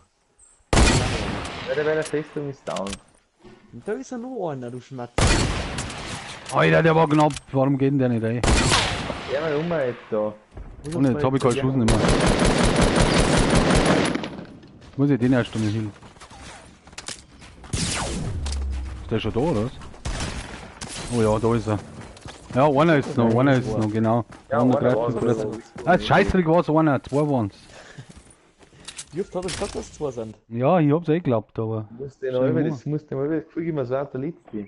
Ja, der bei der Festung ist down. Und da ist ja noch einer, du Schmatz. Alter, der war knapp. Warum geht denn der nicht rein? Der mal um jetzt da. Und jetzt hab ich keinen Schuss mehr. Jetzt muss ich den erst einmal hin. Ist der schon da, oder was? Oh ja, da ist er. Ja, einer ist noch, einer ist noch, genau. Ja, einer war's, 143. oder? Ah, scheißrig war's einer, zwei waren's. Wie oft hab ich gesagt, dass zwei sind? Ja, ich hab's eh geglaubt, aber. Muss den Schau halbe, mal. das muss dem halbe das Gefühl geben, als wäre der letzte.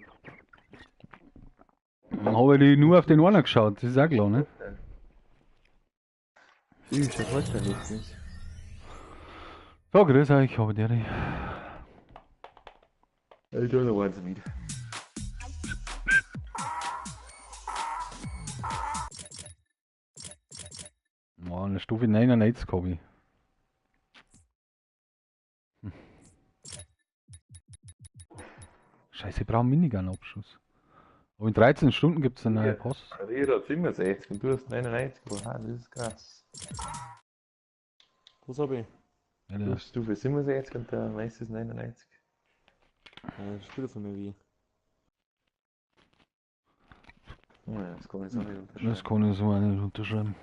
Dann habe ich nur auf den einen geschaut, das ist auch klar, ne? Ich schon heute der letzte ist. So, grüß euch, habe die. Ich tue noch eins mit. Mann, eine Stufe 99 habe ich. Hm. Scheiße, ich brauche einen Minigun-Abschuss. Aber in 13 Stunden gibt es einen neuen Ja. Pass. Rio hat 67 und du hast 99. Oha, das ist krass. Was hab ich? Ja, Du der, hast Stufe 67 und der meiste ist 99. Spieler von mir wie. Ja, das kann ich so nicht unterschreiben. das kann ich so auch nicht unterschreiben.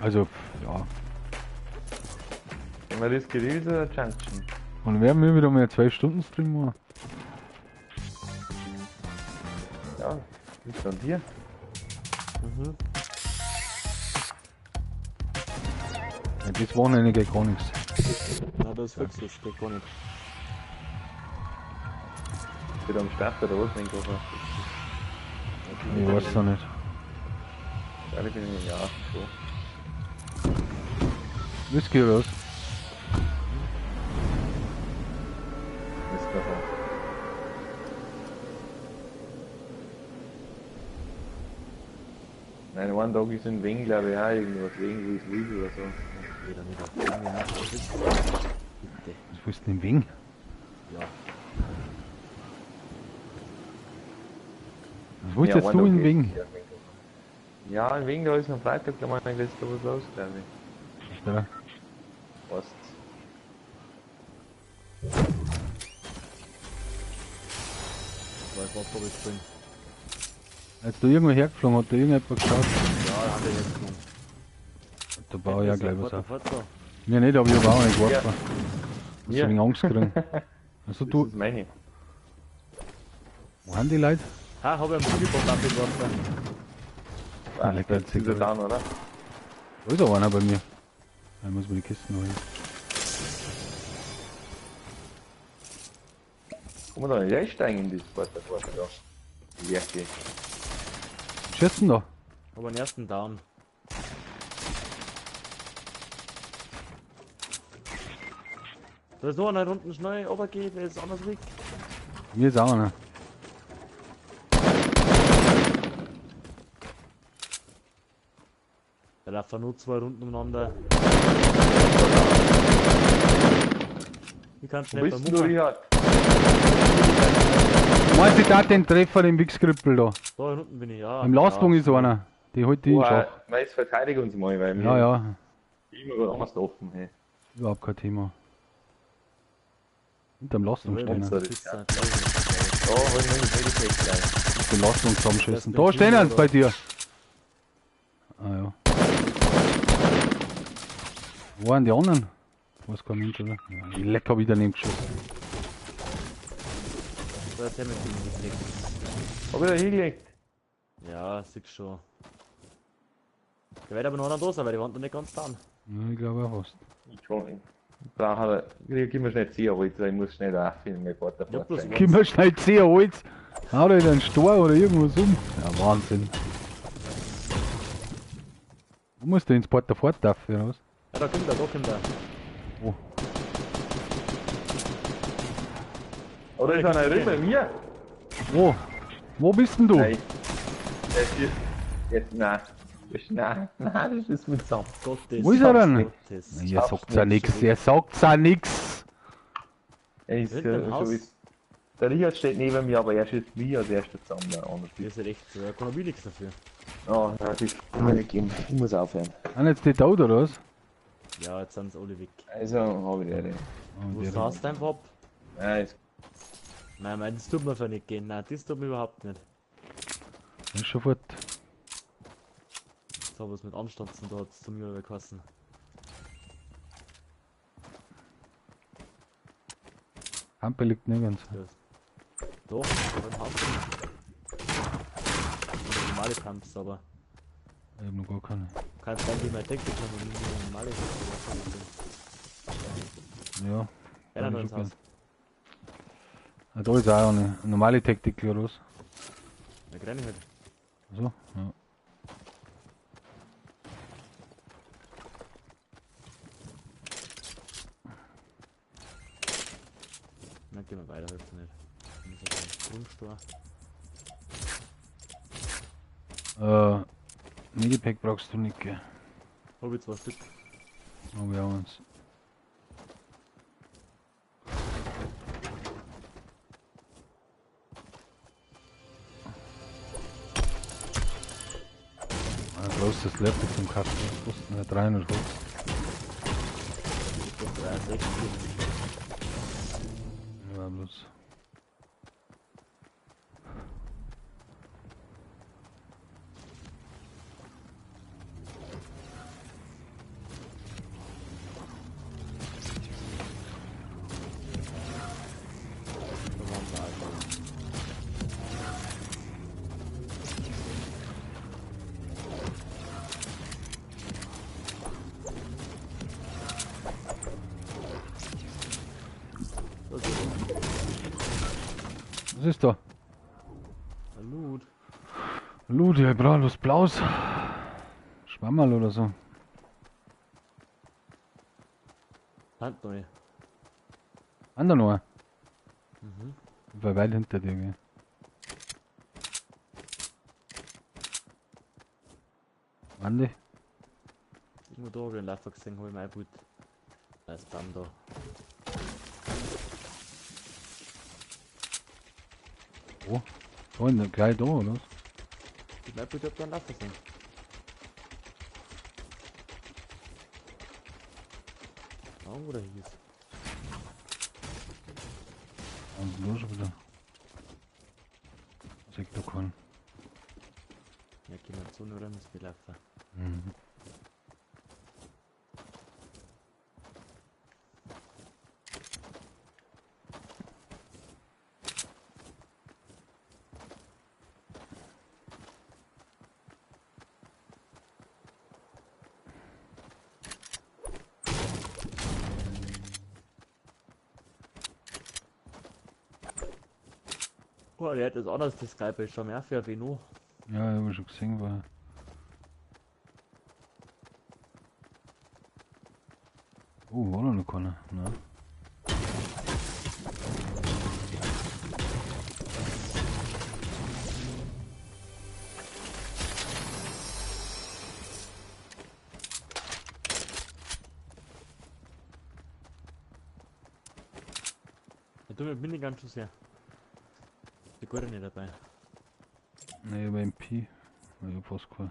Also, ja. Wenn man das Reels oder Junction? Und werden wir wieder mal 2 Stunden Stream machen? Ja, liegt an dir. Mhm. Ja, das Wochenende geht gar nichts. Na, das ist fix, das geht gar nicht. Wieder am Start oder was, mein Koffer? Ich weiß es auch nicht. Ja, ich bin im Jahr schon. Whisky oder was? Das ist davon. Nein, einen Tag ist in Wien, glaube ich, auch irgendwas. Wien, wo ist Wild oder so. Wieder nicht auf den ja. Bitte. Was willst du denn in Wien? Ja. Was willst Ja, jetzt du einen in Tag Wien? Ja, in Wien, da ist am Freitag, da meine ich, ist da was los, glaube ich. Ja. Passt. Weiß was, ob ich bin. Als du irgendwo hergeflogen, hat da irgendjemand geschaut. Ja, da haben wir jetzt genommen. Da baue ich ja gleich was auf. Fort, fort, Mir nicht, aber ich hab auch nicht Ja. geworfen. Hast Ja. du wegen Angst gekriegt? Also Das du, ist meine. wo haben die Leute? Ha, hab ich einen Boogiebomb abgeworfen. Ah, lecker, Jetzt ist er down, oder? Da ist auch einer bei mir. Da muss man die Kisten holen. Kann man da nicht einsteigen in das Porter da? Werke. Schießen da? Hab einen ersten Down. Da ist noch einer unten schnell runtergeht, der ist anders weg. Mir ist auch einer. Da laufen nur zwei Runden umeinander. Ich kann Wo schnell bist beim denn du, Mutter. Richard? Meinst du da den Treffer, den Wichskrippel da? Da unten bin ich, ja. Im Lastwagen ja. ist einer. Die holt die in den Boah, Schach. meist verteidig uns mal, weil wir Ja, ja. immer gerade anders offen. Hey. Überhaupt kein Thema. Hinterm Lastwagen stehen. So, er. das Das ist ist ja. ja, glaub ich nicht. Da holen wir das Medipack gleich. Den Lastwagen zusammenschießen. Das Da ist stehen Benzin, sie bei dir. Ah ja. Wo waren die anderen? Weiß kein Mensch, oder? Ja, leck hab ich daneben geschossen. Da ist der mit dem gekriegt. Hab ich da hingelegt? Ja, siehst schon. Der wird aber noch einer da sein, weil die waren noch nicht ganz down. Ja, ich glaube auch fast. Ich kann brauche, gib mir schnell 10 Holz, ich muss schnell da finden, mein Porter Ja, bloß Gib mir schnell 10 Holz. Hau da in den Stor oder irgendwas um. Ja, Wahnsinn. Du musst du ins Porter fort dafür, oder was? Ja, da kommt er, da kommt er. Oh. Oder ist einer drin bei mir? Wo? Wo bist denn du? Nein. Der ist hier. Jetzt, nein. Das ist, nein, nein, das ist mit zusammen. Gottes. Wo ist er denn? Gottes. Ihr sagt's ja nix, ihr sagt's ja nix. Er ist Hinten im ja, Haus. so ist. Der Richard steht neben mir, aber er schießt mich als erster zusammen, der andere Das ist ja echt so, da kann er mir nichts dafür. Oh, nein, das kann mir nicht geben. Ich muss aufhören. Sind jetzt die tot oder was? Ja, jetzt sind sie alle weg. Also, hab ich die. Oh, Wo der- saßt du einfach ab? Nein, ist Nein, nein, das tut mir für nicht gehen. Nein, das tut mir überhaupt nicht. ist schon fort. Jetzt hab ich's mit Anstand zum da hat's zu mir geheißen. Hampe liegt nirgends. Ja. Doch, beim Haus. Normale Pumps, aber Ich hab noch gar keine. kannst eigentlich mal Taktik haben und nicht normale Pumps. Ja. Ja, dann ins Haus. Ah, da ist auch eine normale Taktik oder was? Na, kleine halt. So, ja. Dann gehen wir weiter, hilft nicht. Ich muss auf den Grundstor. Medipack brauchst du nicht, gell? Hab ich zwei Stück. Aber wir haben uns. Kostet das Laptop zum Kasten? Das kostet nur 350. 360. Ja, bloß. Was ist da? Loot. Loot, ja, ich brauche was Blaues. Schwammerl oder so. Hand neu. Ander noch. Mhm. Ich war weit hinter dir, gell. Andi? Irgendwo da habe ich einen Läufer gesehen, habe ich mein Boot. Da ist Baum da. Wo? Da in der, gleich da, oder was? Ich mein Boot hat da einen Läufer gesehen. Da wo der hieß. Und los schon wieder. Was ich da kann. Ja, gehen wir zu, nur dann ist gelaufen. Mhm. Boah, der hat das anders, das Skype ist schon mehr für Veno. Ja, ich hab schon gesehen, war. Oh, war noch keiner, ne? Ja, du mit Minigun schon sehr. Die Gute nicht dabei. Ne, über MP. Ich hab fast keinen.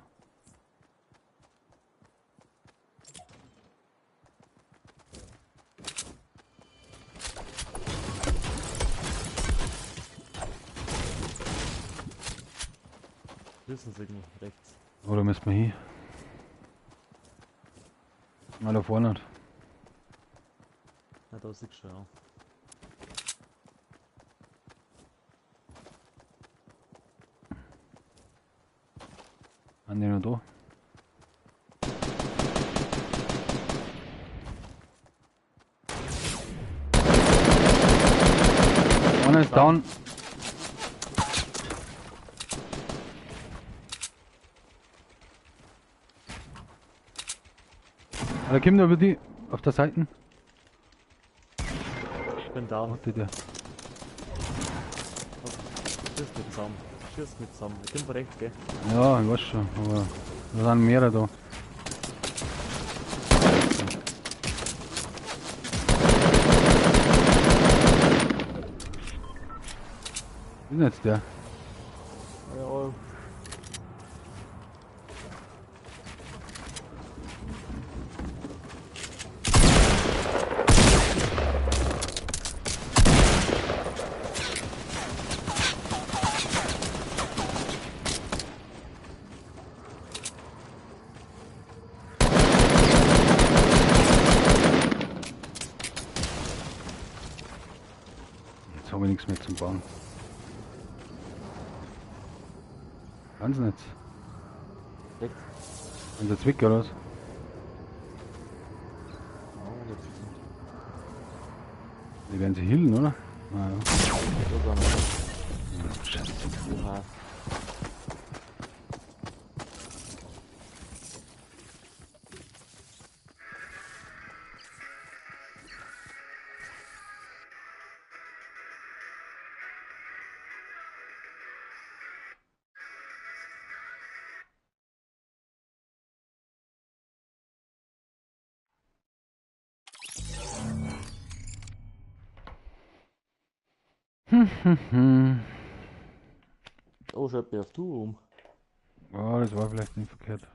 Wissen Sie irgendwo rechts. Oder müssen wir hin? Na, da vorne. Na, da siehst du schon, ja. Sind die noch da? Einer ist down. Da kommt über die auf der Seite. Ich bin down. Warte der. Schieß mit zusammen. Schieß mit zusammen. Ich bin rechts, gell? Ja, ich weiß schon, aber da sind mehrere da. Wie ist denn jetzt der? Ja. Jetzt haben wir nichts mehr zum Bauen. Ganz nicht. Rechts. Und der Zwick oder was? Die werden sie healen, oder? Naja. Scheiße. Oha. Oh, schaut mir auf du um. Oh, das war vielleicht nicht verkehrt.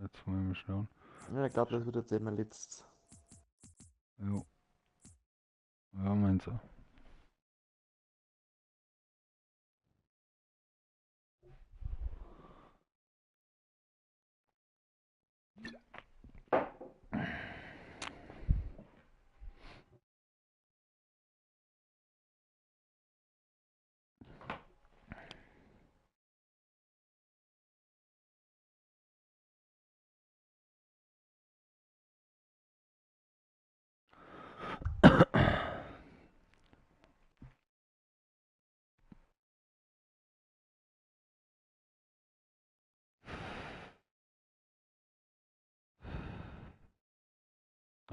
Jetzt mal mal schauen. Ja, ich glaube, das wird jetzt eben mein letztes. Jo. Ja, meins auch.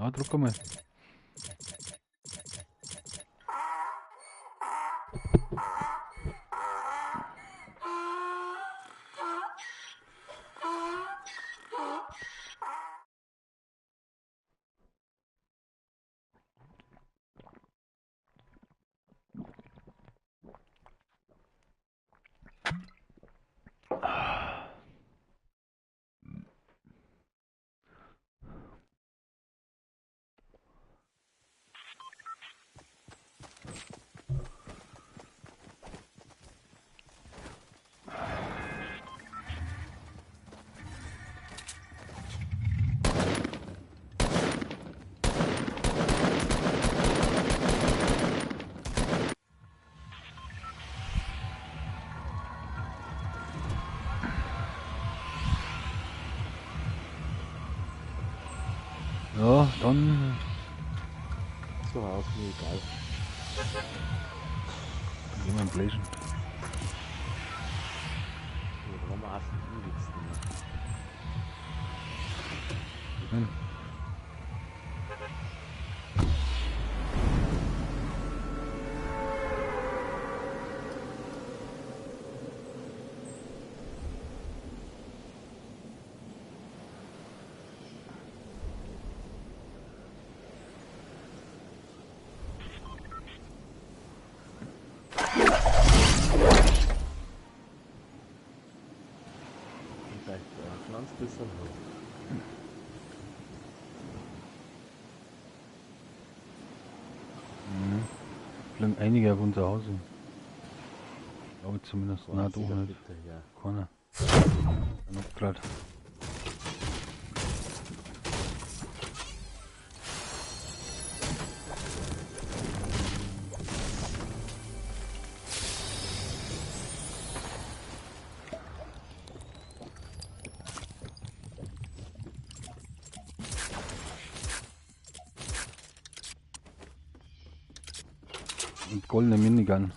Ah, drück mal. Ja, dann So aus, mir egal. gehen wir in Bläschen. Ja, da haben wir auch schon ewig nicht mehr. Hm. Und vielleicht ein kleines bisschen hoch. Mhm. Fliegen einige auf unser Haus. Glaube zumindest. Nein, doch nicht. Keiner. Dann abgerad. Und goldene Minigun.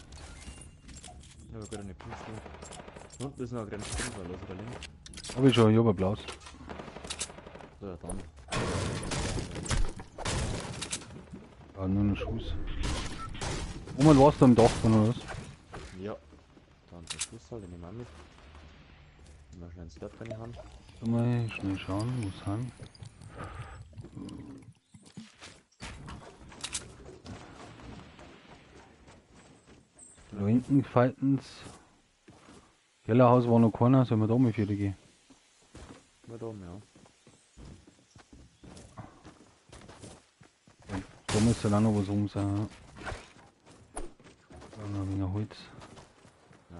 Ja, aber gut, eine Pistole. Unten ist noch ein kleines Spinner, los oder links? Hab ich schon, ich hab ein blaues. So, ja, dann. Ja, nur ein Schuss. Moment, warst du am Dach von oder was? Ja. Dann der Schuss halt, den nehmen wir auch mit. Mal schnell ins Slurp rein haben. Mal schnell schauen, wo es haben. Da hinten fighten's. Kellerhaus war noch keiner, sollen wir da mal für die gehen? Mal da, ja. Da müsste dann auch noch was rum sein. Ja. Da noch ein wenig Holz. Ja,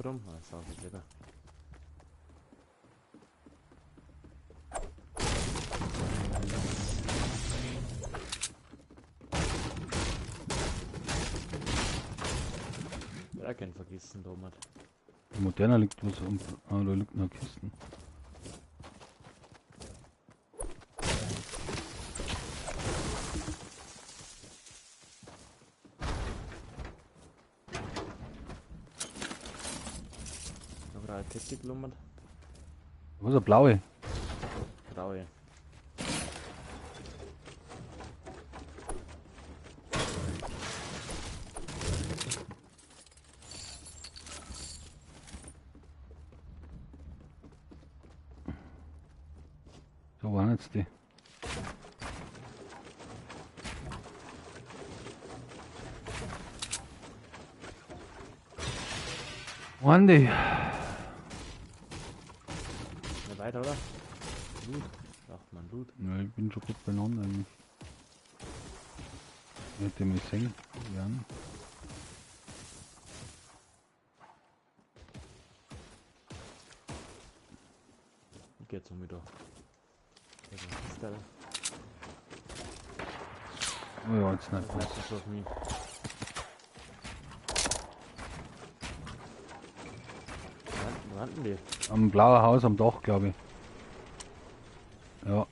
rum? Ah, ist auch nicht lieber. Ja, kein vergessen, Thomas. Moderner liegt was um. Ah, da liegt noch Kisten. Was ist eine blaue? Graue. Da waren jetzt die. Waren die? Na, weiter, oder? Loot. Braucht man Loot. Ja, ich bin schon gut beieinander eigentlich. Ich hätte mich sehen werden. Ich geh jetzt um wieder. Also, was ist da? Oh ja, jetzt nicht Das passt. ist auf mich. Wo rannten die? Am blauen Haus am Dach, glaube ich. Ja.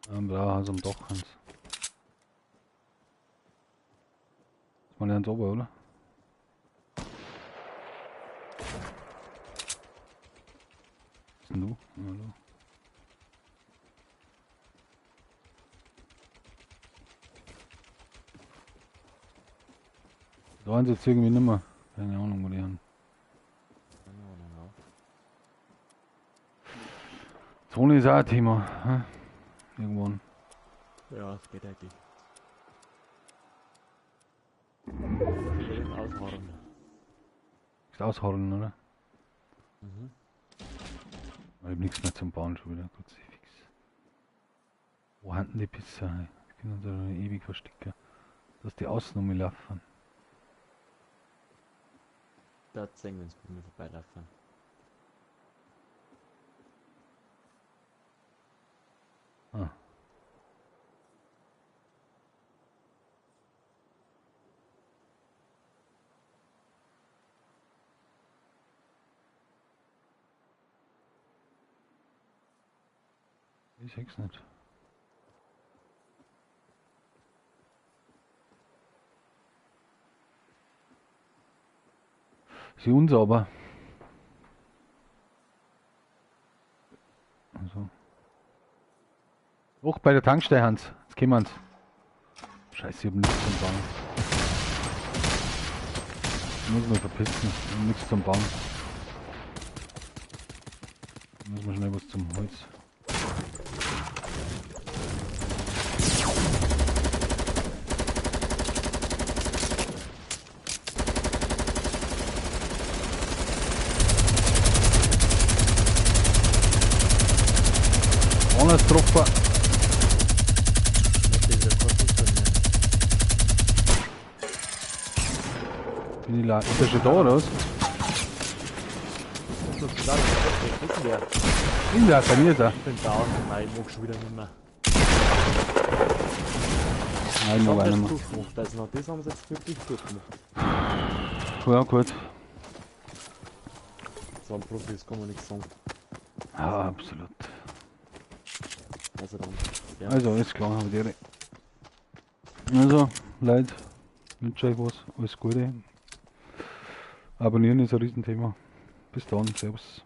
Am blauen Haus am Dach, Hans. Das war ganz oben, oder? Was ist denn du? Hallo. Da waren sie jetzt irgendwie nimmer. Keine Ahnung, wo die haben. Keine Ahnung, ja. Zone ist auch ein Thema. Hm? Irgendwann. Ja, es geht eigentlich. Ausharren. Ist ausharren, oder? Mhm. Ich hab nichts mehr zum Bauen schon wieder. Gott sei fix. Wo haben denn die Pisser? Hey? Die können uns ja ewig verstecken. Dass die außen um mich laufen. Da sehen, wenn sie bei mir vorbeilaufen. Ah. Ich seh's nicht. Sie unsauber. Also. Hoch bei der Tankstelle, Hans. Jetzt kommen wir's. Scheiße, ich hab nichts zum Bauen. Ich muss mich verpissen. Ich hab nichts zum Bauen. Ich muss mal schnell was zum Holz. Einer ist getroffen. Bin ich Ist der schon da oder was? Ist der? Bei mir ist er. Ich bin down. Nein, ich mag schon wieder nicht mehr. Nein, ich mag auch nicht mehr. Gut gemacht. Also, das haben sie jetzt wirklich gut gemacht. Ja, gut. So ein Profis kann man nichts sagen. Ja, absolut. Also dann. Ja. Also, alles klar, habe die. Also, Leute, wünsche euch was, alles Gute. Abonnieren ist ein Riesenthema. Bis dann, servus.